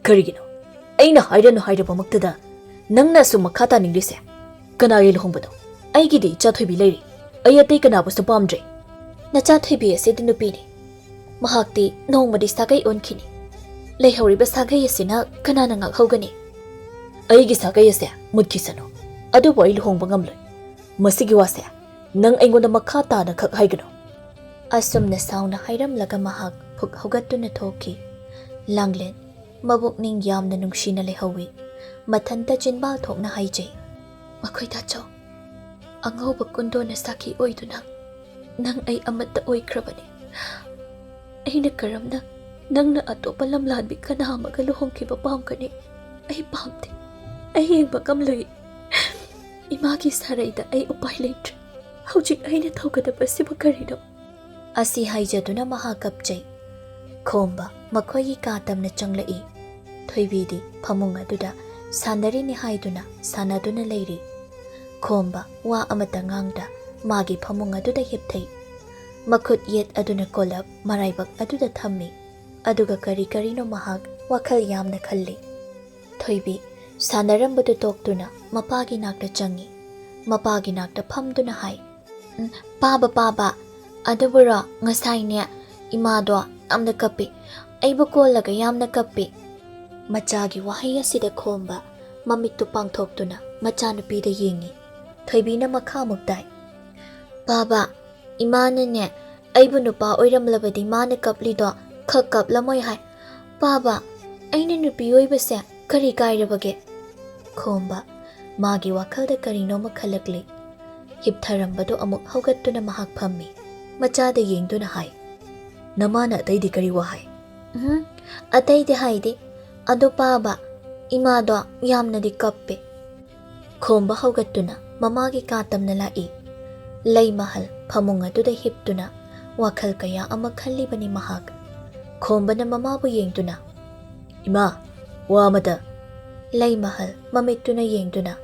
ꯀꯔꯤꯒꯤꯅꯣ? ꯑꯩꯅ ꯍꯥꯏꯔꯅꯨ ꯍꯥꯏꯔꯕꯃꯛꯇꯗ ꯅꯪꯅ ꯑꯁꯨꯝ ꯃꯈꯥ ꯇꯥꯅꯤꯡꯂꯤꯁꯦ? ꯀꯅꯥꯒꯤ ꯂꯨꯍꯣꯡꯕꯅꯣ? ꯑꯩꯒꯤꯗꯤ ꯏꯆꯥ ꯊꯣꯏꯕꯤ ꯂꯩꯔꯤ꯫ ꯑꯩ ꯑꯇꯩ ꯀꯅꯥꯕꯨꯁꯨ ꯄꯥꯝꯗ꯭ꯔꯦ꯫" "ꯅꯆꯥ ꯊꯣꯏꯕꯤ ꯑꯁꯤꯗꯤ ꯅꯨꯄꯤꯅꯤ꯫ ꯃꯍꯥꯛꯇꯤ ꯅꯣꯡꯃꯗꯤ ꯁꯥꯒꯩ ꯑꯣꯟꯈꯤꯅꯤ꯫ ꯂꯩꯍꯧꯔꯤꯕ ꯁꯥꯒꯩ ꯑꯁꯤꯅ ꯀꯅꯥꯅ ꯉꯥꯛꯍꯧꯒꯅꯤ?" ꯑꯩꯒꯤ ꯁꯥꯒꯩ ꯑꯁꯦ ꯃꯨꯠꯈꯤꯁꯅꯨ, ꯑꯗꯨꯕꯨ ꯑꯩ ꯂꯨꯍꯣꯡꯕ ꯉꯝꯂꯣꯏ꯫ ꯃꯁꯤꯒꯤ ꯋꯥꯁꯦ ꯅꯪ ꯑꯩꯉꯣꯟꯗ ꯃꯈꯥ ꯇꯥꯅ ꯈꯛ ꯍꯥꯏꯒꯅꯨ꯫ ꯑꯁꯨꯝꯅ ꯁꯥꯎꯅ ꯍꯥꯏꯔꯝꯂꯒ ꯃꯍꯥꯛ ꯐꯨꯛ ꯍꯧꯒꯠꯇꯨꯅ ꯊꯣꯛꯈꯤ꯫ ꯂꯥꯡꯂꯦꯟ ꯃꯕꯨꯛꯅꯤꯡ ꯌꯥꯝꯅ ꯅꯨꯡꯁꯤꯅ ꯂꯩꯍꯧꯏ꯫ ꯃꯊꯟꯇ ꯆꯤꯟꯕꯥꯜ ꯊꯣꯛꯅ ꯍꯥꯏꯖꯩ, "ꯃꯈꯣꯏ ꯇꯥꯆꯧ, ꯑꯉꯧꯕ ꯀꯨꯟꯗꯣꯅ ꯁꯥꯈꯤ ꯑꯣꯏꯗꯨꯅ ꯅꯪ ꯑꯩ ꯑꯃꯠꯇ ꯑꯣꯏꯈ꯭ꯔꯕꯅꯤ꯫ ꯑꯩꯅ ꯀꯔꯝꯅ ꯅꯪꯅ ꯑꯇꯣꯞꯄ ꯂꯝꯂꯥꯟꯕꯤ ꯀꯅꯥ ꯑꯃꯒ ꯂꯨꯍꯣꯡꯈꯤꯕ ꯄꯥꯝꯒꯅꯤ? ꯑꯩ ꯄꯥꯝꯗꯦ꯫ ꯑꯩ ꯌꯦꯡꯕ ꯉꯝꯂꯣꯏ꯫ ꯏꯃꯥꯒꯤ ꯁꯥꯔꯩꯗ ꯑꯩ ꯎꯄꯥꯏ ꯂꯩꯇ꯭ꯔꯦ꯫ ꯍꯧꯖꯤꯛ ꯑꯩꯅ ꯇꯧꯒꯗꯕꯁꯤꯕꯨ ꯀꯔꯤꯅꯣ?" ꯑꯁꯤ ꯍꯥꯏꯖꯗꯨꯅ ꯃꯍꯥꯛ ꯀꯞꯆꯩ꯫ ꯈꯣꯝꯕ ꯃꯈꯣꯏꯒꯤ ꯀꯥ ꯇꯝꯅ ꯆꯪꯂꯛꯏ꯫ ꯊꯣꯏꯕꯤꯗꯤ ꯐꯃꯨꯡ ꯑꯗꯨꯗ ꯁꯥꯟꯅꯔꯤꯅꯤ ꯍꯥꯏꯗꯨꯅ ꯁꯥꯟꯅꯗꯨꯅ ꯂꯩꯔꯤ꯫ ꯈꯣꯝꯕ ꯋꯥ ꯑꯃꯠꯇ ꯉꯥꯡꯗ ꯃꯥꯒꯤ ꯐꯃꯨꯡ ꯑꯗꯨꯗ ꯍꯤꯞꯊꯩ꯫ ꯃꯈꯨꯠ ꯌꯦꯠ ꯑꯗꯨꯅ ꯀꯣꯂꯞ ꯃꯔꯥꯏꯕꯛ ꯑꯗꯨꯗ ꯊꯝꯃꯤ꯫ ꯑꯗꯨꯒ ꯀꯔꯤ ꯀꯔꯤꯅꯣ ꯃꯍꯥꯛ ꯋꯥꯈꯜ ꯌꯥꯝꯅ ꯈꯜꯂꯤ꯫ ꯊꯣꯏꯕꯤ ꯁꯥꯟꯅꯔꯝꯕꯗꯨ ꯇꯣꯛꯇꯨꯅ ꯃꯄꯥꯒꯤ ꯅꯥꯛꯇ ꯆꯪꯉꯤ꯫ ꯃꯄꯥꯒꯤ ꯅꯥꯛꯇ ꯐꯝꯗꯨꯅ ꯍꯥꯏ, "ꯎꯝ, ꯄꯥꯕ, ꯄꯥꯕ, ꯑꯗꯨꯕꯨꯔꯣ ꯉꯁꯥꯏꯅꯦ ꯏꯃꯥꯗꯣ ꯌꯥꯝꯅ ꯀꯞꯄꯤ꯫ ꯑꯩꯕꯨ ꯀꯣꯜꯂꯒ ꯌꯥꯝꯅ ꯀꯞꯄꯤ꯫" ꯃꯆꯥꯒꯤ ꯋꯥꯍꯩ ꯑꯁꯤꯗ ꯈꯣꯝꯕ ꯃꯃꯤꯠꯇꯨ ꯄꯥꯡꯊꯣꯛꯇꯨꯅ ꯃꯆꯥꯅꯨꯄꯤꯗ ꯌꯦꯡꯉꯤ꯫ ꯊꯣꯏꯕꯤꯅ ꯃꯈꯥ ꯑꯃꯨꯛ ꯇꯥꯏ, "ꯄꯥꯕ, ꯏꯃꯥꯅꯅꯦ ꯑꯩꯕꯨ ꯅꯨꯄꯥ ꯑꯣꯏꯔꯝꯂꯕꯗꯤ ꯃꯥꯅ ꯀꯞꯂꯤꯗꯣ ꯈꯛ ꯀꯞꯂꯝꯃꯣꯏ ꯍꯥꯏ꯫ ꯄꯥꯕ, ꯑꯩꯅ ꯅꯨꯄꯤ ꯑꯣꯏꯕꯁꯦ ꯀꯔꯤ ꯀꯥꯏꯔꯕꯒꯦ?" ꯈꯣꯝꯕ ꯃꯥꯒꯤ ꯋꯥꯈꯜꯗ ꯀꯔꯤꯅꯣꯃ ꯈꯜꯂꯛꯂꯤ꯫ ꯍꯤꯞꯊꯔꯝꯕꯗꯨ ꯑꯃꯨꯛ ꯍꯧꯒꯠꯇꯨꯅ ꯃꯍꯥꯛ ꯐꯝꯃꯤ꯫ ꯃꯆꯥꯗ ꯌꯦꯡꯗꯨꯅ ꯍꯥꯏ, "ꯅꯃꯥꯅ ꯑꯇꯩꯗꯤ ꯀꯔꯤ ꯋꯥ ꯍꯥꯏ?" "ꯎꯝ, ꯑꯇꯩꯗꯤ ꯍꯥꯏꯗꯦ꯫ ꯑꯗꯣ ꯄꯥꯕ, ꯏꯃꯥꯗꯣ ꯌꯥꯝꯅꯗꯤ ꯀꯞꯄꯦ꯫" ꯈꯣꯝꯕ ꯍꯧꯒꯠꯇꯨꯅ ꯃꯃꯥꯒꯤ ꯀꯥ ꯇꯝꯅ ꯂꯥꯛꯏ꯫ ꯂꯩꯃꯍꯜ ꯐꯃꯨꯡ ꯑꯗꯨꯗ ꯍꯤꯞꯇꯨꯅ ꯋꯥꯈꯜ ꯀꯌꯥ ꯑꯃ ꯈꯜꯂꯤꯕꯅꯤ ꯃꯍꯥꯛ꯫ ꯈꯣꯝꯕꯅ ꯃꯃꯥꯕꯨ ꯌꯦꯡꯗꯨꯅ, "ꯏꯃꯥ, ꯋꯥ ꯑꯃꯇ꯫" ꯂꯩꯃꯍꯜ ꯃꯃꯤꯠꯇꯨꯅ ꯌꯦꯡꯗꯨꯅ,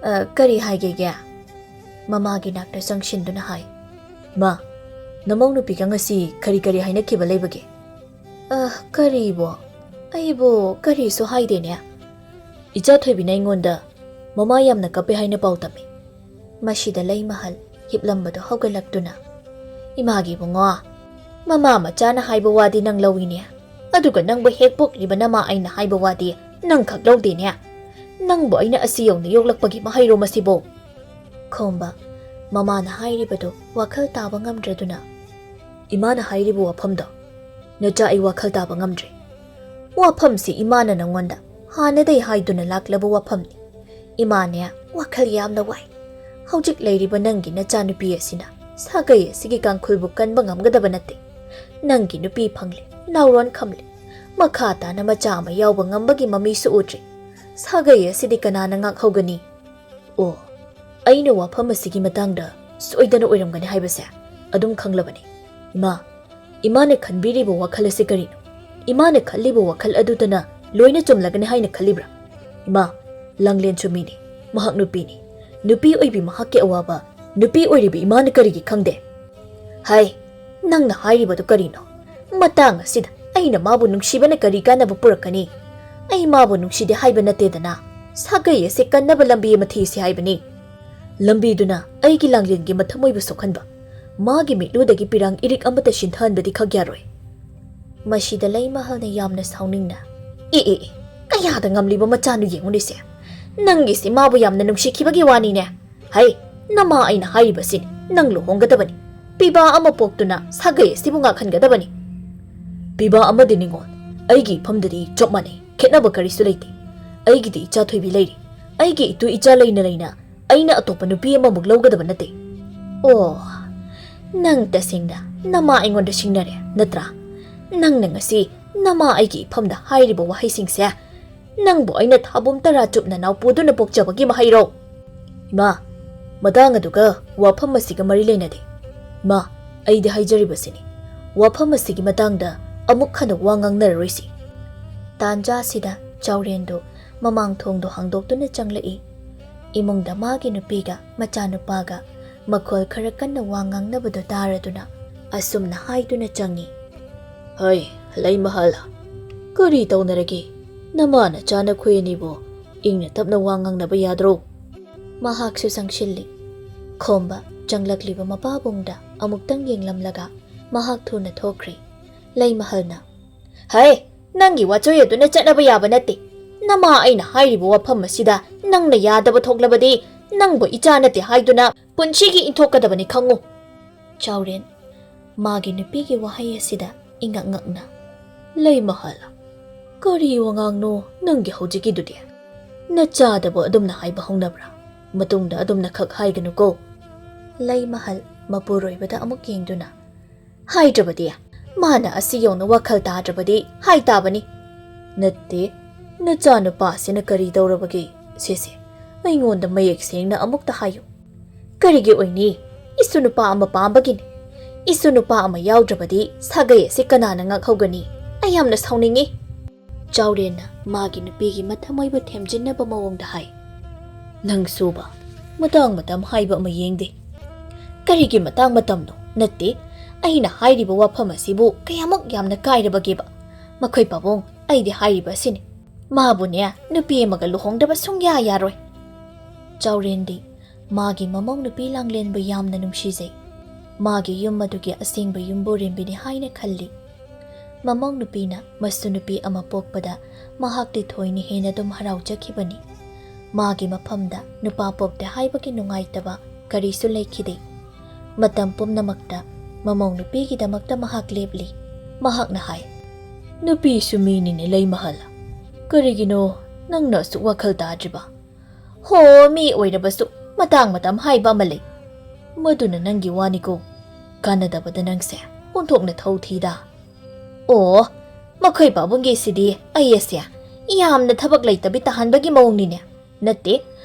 "ꯑ, ꯀꯔꯤ ꯍꯥꯏꯒꯦꯒꯦ?" ꯃꯃꯥꯒꯤ ꯅꯥꯛꯇ ꯆꯪꯁꯤꯟꯗꯨꯅ ꯍꯥꯏ, "ꯏꯃꯥ, ꯅꯃꯧ ꯅꯨꯄꯤꯒ ꯉꯁꯤ ꯀꯔꯤ ꯀꯔꯤ ꯍꯥꯏꯅꯈꯤꯕ ꯂꯩꯕꯒꯦ?" "ꯑ, ꯀꯔꯤꯕꯣ? ꯑꯩꯕꯨ ꯀꯔꯤꯁꯨ ꯍꯥꯏꯗꯦꯅꯦ꯫ ꯏꯆꯥ ꯊꯣꯏꯕꯤꯅ ꯑꯩꯉꯣꯟꯗ ꯃꯃꯥ ꯌꯥꯝꯅ ꯀꯞꯄꯦ ꯍꯥꯏꯅ ꯄꯥꯎ ꯇꯝꯃꯤ꯫" ꯃꯁꯤꯗ ꯂꯩꯃꯍꯜ ꯍꯤꯞꯂꯝꯕꯗꯨ ꯍꯧꯒꯠꯂꯛꯇꯨꯅ, "ꯏꯃꯥꯒꯤ ꯏꯕꯨꯡꯉꯣ, ꯃꯃꯥ ꯃꯆꯥꯅ ꯍꯥꯏꯕ ꯋꯥꯗꯤ ꯅꯪ ꯂꯧꯏꯅꯦ, ꯑꯗꯨꯒ ꯅꯪꯕꯨ ꯍꯦꯛ ꯄꯣꯛꯂꯤꯕ ꯅꯃꯥ ꯑꯩꯅ ꯍꯥꯏꯕ ꯋꯥꯗꯤ ꯅꯪ ꯈꯛ ꯂꯧꯗꯦꯅꯦ꯫ ꯅꯪꯕꯨ ꯑꯩꯅ ꯑꯁꯤ ꯌꯧꯅ ꯌꯣꯛꯂꯛꯄꯒꯤ ꯃꯍꯩꯔꯣ ꯃꯁꯤꯕꯨ?" ꯈꯣꯝꯕ ꯃꯃꯥꯅ ꯍꯥꯏꯔꯤꯕꯗꯨ ꯋꯥꯈꯜ ꯇꯥꯕ ꯉꯝꯗ꯭ꯔꯗꯨꯅ, "ꯏꯃꯥꯅ ꯍꯥꯏꯔꯤꯕ ꯋꯥꯐꯝꯗꯣ, ꯅꯆꯥ, ꯑꯩ ꯋꯥꯈꯜ ꯇꯥꯕ ꯉꯝꯗ꯭ꯔꯦ꯫ ꯋꯥꯐꯝꯁꯤ ꯏꯃꯥꯅ ꯅꯪꯉꯣꯟꯗ ꯍꯥꯟꯅꯗꯩ ꯍꯥꯏꯗꯨꯅ ꯂꯥꯛꯂꯕ ꯋꯥꯐꯝꯅꯤ꯫ ꯏꯃꯥꯅꯦ, ꯋꯥꯈꯜ ꯌꯥꯝꯅ ꯋꯥꯏ꯫ ꯍꯧꯖꯤꯛ ꯂꯩꯔꯤꯕ ꯅꯪꯒꯤ ꯅꯆꯥꯅꯨꯄꯤ ꯑꯁꯤꯅ ꯁꯥꯒꯩ ꯑꯁꯤꯒꯤ ꯀꯥꯡꯈꯨꯜꯕꯨ ꯀꯟꯕ ꯉꯝꯒꯗꯕ ꯅꯠꯇꯦ꯫ ꯅꯪꯒꯤ ꯅꯨꯄꯤ ꯐꯪꯂꯦ, ꯅꯥꯎꯔꯣꯟ ꯈꯝꯂꯦ, ꯃꯈꯥ ꯇꯥꯅ ꯃꯆꯥ ꯑꯃ ꯌꯥꯎꯕ ꯉꯝꯕꯒꯤ ꯃꯃꯤꯁꯨ ꯎꯗ꯭ꯔꯤ꯫ ꯁꯥꯒꯩ ꯑꯁꯤꯗꯤ ꯀꯅꯥꯅ ꯉꯥꯛꯍꯧꯒꯅꯤ?" "ꯑꯣ, ꯑꯩꯅ ꯋꯥꯐꯝ ꯑꯁꯤꯒꯤ ꯃꯇꯥꯡꯗ ꯁꯣꯏꯗꯅ ꯑꯣꯏꯔꯝꯒꯅꯤ ꯍꯥꯏꯕꯁꯦ ꯑꯗꯨꯝ ꯈꯪꯂꯕꯅꯤ꯫ ꯏꯃꯥ, ꯏꯃꯥꯅ ꯈꯟꯕꯤꯔꯤꯕ ꯋꯥꯈꯜ ꯑꯁꯤ ꯀꯔꯤꯅꯣ? ꯏꯃꯥꯅ ꯈꯜꯂꯤꯕ ꯋꯥꯈꯜ ꯑꯗꯨꯗꯅ ꯂꯣꯏꯅ ꯆꯨꯝꯂꯒꯅꯤ ꯍꯥꯏꯅ ꯈꯜꯂꯤꯕ꯭ꯔꯥ? ꯏꯃꯥ, ꯂꯥꯡꯂꯦꯟꯁꯨ ꯃꯤꯅꯤ, ꯃꯍꯥꯛ ꯅꯨꯄꯤꯅꯤ꯫ ꯅꯨꯄꯤ ꯑꯣꯏꯕꯤ ꯃꯍꯥꯛꯀꯤ ꯑꯋꯥꯕ ꯅꯨꯄꯤ ꯑꯣꯏꯔꯤꯕ ꯏꯃꯥꯅ ꯀꯔꯤꯒꯤ ꯈꯪꯗꯦ?" "ꯍꯥꯏ, ꯅꯪꯅ ꯍꯥꯏꯔꯤꯕꯗꯨ ꯀꯔꯤꯅꯣ? ꯃꯇꯥꯡ ꯑꯁꯤꯗ ꯑꯩꯅ ꯃꯥꯕꯨ ꯅꯨꯡꯁꯤꯕꯅ ꯀꯔꯤ ꯀꯥꯟꯅꯕ ꯄꯨꯔꯛꯀꯅꯤ? ꯑꯩ ꯃꯥꯕꯨ ꯅꯨꯡꯁꯤꯗꯦ ꯍꯥꯏꯕ ꯅꯠꯇꯦꯗꯅ, ꯁꯥꯒꯩ ꯑꯁꯤ ꯀꯟꯅꯕ ꯂꯝꯕꯤ ꯑꯃ ꯊꯤꯁꯤ ꯍꯥꯏꯕꯅꯤ꯫ ꯂꯝꯕꯤꯗꯨꯅ ꯑꯩꯒꯤ ꯂꯥꯡꯂꯦꯟꯒꯤ ꯃꯊꯃꯣꯏꯕꯨ ꯁꯣꯛꯍꯟꯕ, ꯃꯥꯒꯤ ꯃꯤꯠꯂꯨꯗꯒꯤ ꯄꯤꯔꯥꯡ ꯏꯔꯤꯛ ꯑꯃꯠꯇ ꯁꯤꯟꯊꯍꯟꯕꯗꯤ ꯈꯛ ꯌꯥꯔꯣꯏ꯫ ꯃꯁꯤꯗ ꯂꯩꯃꯍꯜꯅ ꯌꯥꯝꯅ ꯁꯥꯎꯅꯤꯡꯅ, "ꯑꯦ, ꯑꯦ, ꯑꯦ, ꯀꯌꯥꯗ ꯉꯝꯂꯤꯕ ꯃꯆꯥꯅꯣ ꯌꯦꯡꯉꯨꯅꯦꯁꯦ꯫ ꯅꯪꯒꯤꯁꯦ ꯃꯥꯕꯨ ꯌꯥꯝꯅ ꯅꯨꯡꯁꯤꯈꯤꯕꯒꯤ ꯋꯥꯅꯤꯅꯦ꯫ ꯍꯩ, ꯅꯃꯥ ꯑꯩꯅ ꯍꯥꯏꯔꯤꯕꯁꯤꯅꯤ, ꯅꯪ ꯂꯨꯍꯣꯡꯒꯗꯕꯅꯤ꯫ ꯄꯤꯕꯥ ꯑꯃ ꯄꯣꯛꯇꯨꯅ ꯁꯥꯒꯩ ꯑꯁꯤꯕꯨ ꯉꯥꯛꯍꯟꯒꯗꯕꯅꯤ꯫" "ꯄꯤꯕꯥ ꯑꯃꯗꯤ ꯅꯤꯉꯣꯜ, ꯑꯩꯒꯤ ꯏꯐꯝꯗꯗꯤ ꯆꯞ ꯃꯥꯟꯅꯩ, ꯈꯦꯠꯅꯕ ꯀꯔꯤꯁꯨ ꯂꯩꯇꯦ꯫ ꯑꯩꯒꯤꯗꯤ ꯏꯆꯥ ꯊꯣꯏꯕꯤ ꯂꯩꯔꯤ꯫ ꯑꯩꯒꯤ ꯏꯇꯨ ꯏꯆꯥ ꯂꯩꯅ ꯂꯩꯅ ꯑꯩꯅ ꯑꯇꯣꯞꯄ ꯅꯨꯄꯤ ꯑꯃꯃꯨꯛ ꯂꯧꯒꯗꯕ ꯅꯠꯇꯦ꯫" "ꯑꯣ, ꯅꯪ ꯇꯁꯦꯡꯅ ꯅꯃꯥ ꯑꯩꯉꯣꯟꯗ ꯁꯤꯡꯅꯔꯦ ꯅꯠꯇ꯭ꯔꯥ? ꯅꯪꯅ ꯉꯁꯤ ꯅꯃꯥ ꯑꯩꯒꯤ ꯏꯐꯝꯗ ꯍꯥꯏꯔꯤꯕ ꯋꯥꯍꯩꯁꯤꯡꯁꯦ ꯅꯪꯕꯨ ꯑꯩꯅ ꯊꯥꯕꯨꯝ ꯇꯔꯥ ꯆꯨꯞꯅ ꯅꯥꯎꯄꯨꯗꯨꯅ ꯄꯣꯛꯆꯕꯒꯤ ꯃꯍꯩꯔꯣ?" "ꯏꯃꯥ, ꯃꯇꯥꯡ ꯑꯗꯨꯒ ꯋꯥꯐꯝ ꯑꯁꯤꯒ ꯃꯔꯤ ꯂꯩꯅꯗꯦ꯫ ꯏꯃꯥ, ꯑꯩꯗꯤ ꯍꯥꯏꯖꯔꯤꯕꯁꯤꯅꯤ, ꯋꯥꯐꯝ ꯑꯁꯤꯒꯤ ꯃꯇꯥꯡꯗ ꯑꯃꯨꯛ ꯍꯟꯅ ꯋꯥ ꯉꯥꯡꯅꯔꯔꯣꯏꯁꯤ꯫" ꯇꯥꯟꯖꯥ ꯑꯁꯤꯗ ꯆꯥꯎꯔꯦꯟꯗꯨ ꯃꯃꯥꯡ ꯊꯣꯡꯗꯨ ꯍꯥꯡꯗꯣꯛꯇꯨꯅ ꯆꯪꯂꯛꯏ꯫ ꯏꯃꯨꯡꯗ ꯃꯥꯒꯤ ꯅꯨꯄꯤꯒ ꯃꯆꯥꯅꯨꯄꯥꯒ ꯃꯈꯣꯜ ꯈꯔ ꯀꯟꯅ ꯋꯥ ꯉꯥꯡꯅꯕꯗꯨ ꯇꯥꯔꯗꯨꯅ ꯑꯁꯨꯝꯅ ꯍꯥꯏꯗꯨꯅ ꯆꯪꯉꯤ꯫ "ꯍꯩ, ꯂꯩꯃꯍꯜ, ꯀꯔꯤ ꯇꯧꯅꯔꯒꯦ? ꯅꯃꯥ ꯅꯆꯥ ꯅꯈꯣꯏ ꯑꯅꯤꯕꯨ ꯏꯪꯅ ꯇꯞꯅ ꯋꯥ ꯉꯥꯡꯅꯕ ꯌꯥꯗ꯭ꯔꯣ?" ꯃꯍꯥꯛꯁꯨ ꯆꯪꯁꯤꯜꯂꯤ꯫ ꯈꯣꯝꯕ ꯆꯪꯂꯛꯂꯤꯕ ꯃꯄꯥꯕꯨꯡꯗ ꯑꯃꯨꯛꯇꯪ ꯌꯦꯡꯂꯝꯂꯒ ꯃꯍꯥꯛ ꯊꯨꯅ ꯊꯣꯛꯈ꯭ꯔꯦ꯫ ꯂꯩꯃꯍꯜꯅ, "ꯍꯩ, ꯅꯪꯒꯤ ꯋꯥꯆꯣꯏ ꯑꯗꯨꯅ ꯆꯠꯅꯕ ꯌꯥꯕ ꯅꯠꯇꯦ꯫ ꯅꯃꯥ ꯑꯩꯅ ꯍꯥꯏꯔꯤꯕ ꯋꯥꯐꯝ ꯑꯁꯤꯗ ꯅꯪꯅ ꯌꯥꯗꯕ ꯊꯣꯛꯂꯕꯗꯤ ꯅꯪꯕꯨ ꯏꯆꯥ ꯅꯠꯇꯦ ꯍꯥꯏꯗꯨꯅ ꯄꯨꯟꯁꯤꯒꯤ ꯏꯟꯊꯣꯛꯀꯗꯕꯅꯤ ꯈꯪꯉꯨ꯫ ꯆꯥꯎꯔꯦꯟ ꯃꯥꯒꯤ ꯅꯨꯄꯤꯒꯤ ꯋꯥꯍꯩ ꯑꯁꯤꯗ ꯏꯉꯛ ꯉꯛꯅ, "ꯂꯩꯃꯍꯜ, ꯀꯔꯤ ꯋꯥꯉꯥꯡꯅꯣ ꯅꯪꯒꯤ ꯍꯧꯖꯤꯛꯀꯤꯗꯨꯗꯤ? ꯅꯆꯥꯗꯕꯨ ꯑꯗꯨꯝꯅ ꯍꯥꯏꯕ ꯍꯧꯅꯕ꯭ꯔꯥ? ꯃꯇꯨꯡꯗ ꯑꯗꯨꯝꯅ ꯈꯛ ꯍꯥꯏꯒꯅꯨꯀꯣ꯫" ꯂꯩꯃꯍꯜ ꯃꯄꯨꯔꯣꯏꯕꯗ ꯑꯃꯨꯛ ꯌꯦꯡꯗꯨꯅ, "ꯍꯥꯏꯗ꯭ꯔꯕꯗꯤ? ꯃꯥꯅ ꯑꯁꯤ ꯌꯧꯅ ꯋꯥꯈꯜ ꯇꯥꯗ꯭ꯔꯕꯗꯤ ꯍꯥꯏ ꯇꯥꯕꯅꯤ꯫" "ꯅꯠꯇꯦ, ꯅꯆꯥꯅꯨꯄꯥꯁꯤꯅ ꯀꯔꯤ ꯇꯧꯔꯕꯒꯦ? ꯁꯤꯁꯦ ꯑꯩꯉꯣꯟꯗ ꯃꯌꯦꯛ ꯁꯦꯡꯅ ꯑꯃꯨꯛꯇ ꯍꯥꯏꯌꯨ꯫ ꯀꯔꯤꯒꯤ ꯑꯣꯏꯅꯤ? ꯏꯁꯨ ꯅꯨꯄꯥ ꯑꯃ ꯄꯥꯝꯕꯒꯤꯅꯤ꯫ ꯏꯁꯨ ꯅꯨꯄꯥ ꯑꯃ ꯌꯥꯎꯗ꯭ꯔꯕꯗꯤ ꯁꯥꯒꯩ ꯑꯁꯤ ꯀꯅꯥꯅ ꯉꯥꯛꯍꯧꯒꯅꯤ? ꯑꯩ ꯌꯥꯝꯅ ꯁꯥꯎꯅꯤꯡꯉꯤ꯫" ꯆꯥꯎꯔꯦꯟꯅ ꯃꯥꯒꯤ ꯅꯨꯄꯤꯒꯤ ꯃꯊꯃꯣꯏꯕꯨ ꯊꯦꯝꯖꯤꯟꯅꯕ ꯃꯑꯣꯡꯗ ꯍꯥꯏ꯫ "ꯅꯪꯁꯨꯕ, ꯃꯇꯥꯡ ꯃꯇꯝ ꯍꯥꯏꯕ ꯑꯃ ꯌꯦꯡꯗꯦ꯫" "ꯀꯔꯤꯒꯤ ꯃꯇꯥꯡ ꯃꯇꯝꯅꯣ? ꯅꯠꯇꯦ, ꯑꯩꯅ ꯍꯥꯏꯔꯤꯕ ꯋꯥꯐꯝ ꯑꯁꯤꯕꯨ ꯀꯌꯥꯃꯨꯛ ꯌꯥꯝꯅ ꯀꯥꯏꯔꯕꯒꯦꯕ? ꯃꯈꯣꯏ ꯄꯥꯕꯨꯡ, ꯑꯩꯗꯤ ꯍꯥꯏꯔꯤꯕ ꯑꯁꯤꯅꯤ꯫ ꯃꯥꯕꯨꯅꯦ, ꯅꯨꯄꯤ ꯑꯃꯒ ꯂꯨꯍꯣꯡꯗꯕ ꯁꯨꯡꯌꯥ ꯌꯥꯔꯣꯏ꯫" ꯆꯥꯎꯔꯦꯟꯗꯤ ꯃꯥꯒꯤ ꯃꯃꯧ ꯅꯨꯄꯤ ꯂꯥꯡꯂꯦꯟꯕꯨ ꯌꯥꯝꯅ ꯅꯨꯡꯁꯤꯖꯩ꯫ ꯃꯥꯒꯤ ꯌꯨꯝ ꯑꯗꯨꯒꯤ ꯑꯁꯦꯡꯕ ꯌꯨꯝꯕꯨꯔꯦꯝꯕꯤꯅꯤ ꯍꯥꯏꯅ ꯈꯜꯂꯤ꯫ ꯃꯃꯧ ꯅꯨꯄꯤꯅ ꯃꯁꯨ ꯅꯨꯄꯤ ꯑꯃ ꯄꯣꯛꯄꯗ ꯃꯍꯥꯛꯇꯤ ꯊꯣꯏꯅ ꯍꯦꯟꯅ ꯑꯗꯨꯝ ꯍꯔꯥꯎꯖꯈꯤꯕꯅꯤ꯫ ꯃꯥꯒꯤ ꯃꯐꯝꯗ ꯅꯨꯄꯥ ꯄꯣꯛꯇꯦ ꯍꯥꯏꯕꯒꯤ ꯅꯨꯡꯉꯥꯏꯇꯕ ꯀꯔꯤꯁꯨ ꯂꯩꯈꯤꯗꯦ꯫ ꯃꯇꯝ ꯄꯨꯝꯅꯃꯛꯇ ꯃꯃꯧ ꯅꯨꯄꯤꯒꯤꯗꯃꯛꯇ ꯃꯍꯥꯛ ꯂꯦꯞꯂꯤ꯫ ꯃꯍꯥꯛꯅ ꯍꯥꯏ, "ꯅꯨꯄꯤꯁꯨ ꯃꯤꯅꯤꯅꯦ ꯂꯩꯃꯍꯜ꯫ ꯀꯔꯤꯒꯤꯅꯣ ꯅꯪꯅ ꯑꯁꯨꯛ ꯋꯥꯈꯜ ꯇꯥꯗ꯭ꯔꯤꯕ? ꯍꯣ, ꯃꯤ ꯑꯣꯏꯔꯕꯁꯨ ꯃꯇꯥꯡ ꯃꯇꯝ ꯍꯥꯏꯕ ꯑꯃ ꯂꯩ꯫ ꯃꯗꯨꯅ ꯅꯪꯒꯤ ꯋꯥꯅꯤꯀꯣ꯫ ꯀꯥꯟꯅꯗꯕꯗ ꯅꯪꯁꯦ ꯑꯣꯟꯊꯣꯛꯅ ꯊꯧ ꯊꯤꯗ꯫" "ꯑꯣ, ꯃꯈꯣꯏ ꯄꯥꯕꯨꯡꯒꯤꯁꯤꯗꯤ ꯑꯩ ꯑꯁꯦ ꯌꯥꯝꯅ ꯊꯕꯛ ꯂꯩꯇꯕꯤ ꯇꯥꯍꯟꯕꯒꯤ ꯃꯑꯣꯡꯅꯤꯅꯦ꯫ ꯅꯠꯇꯦ,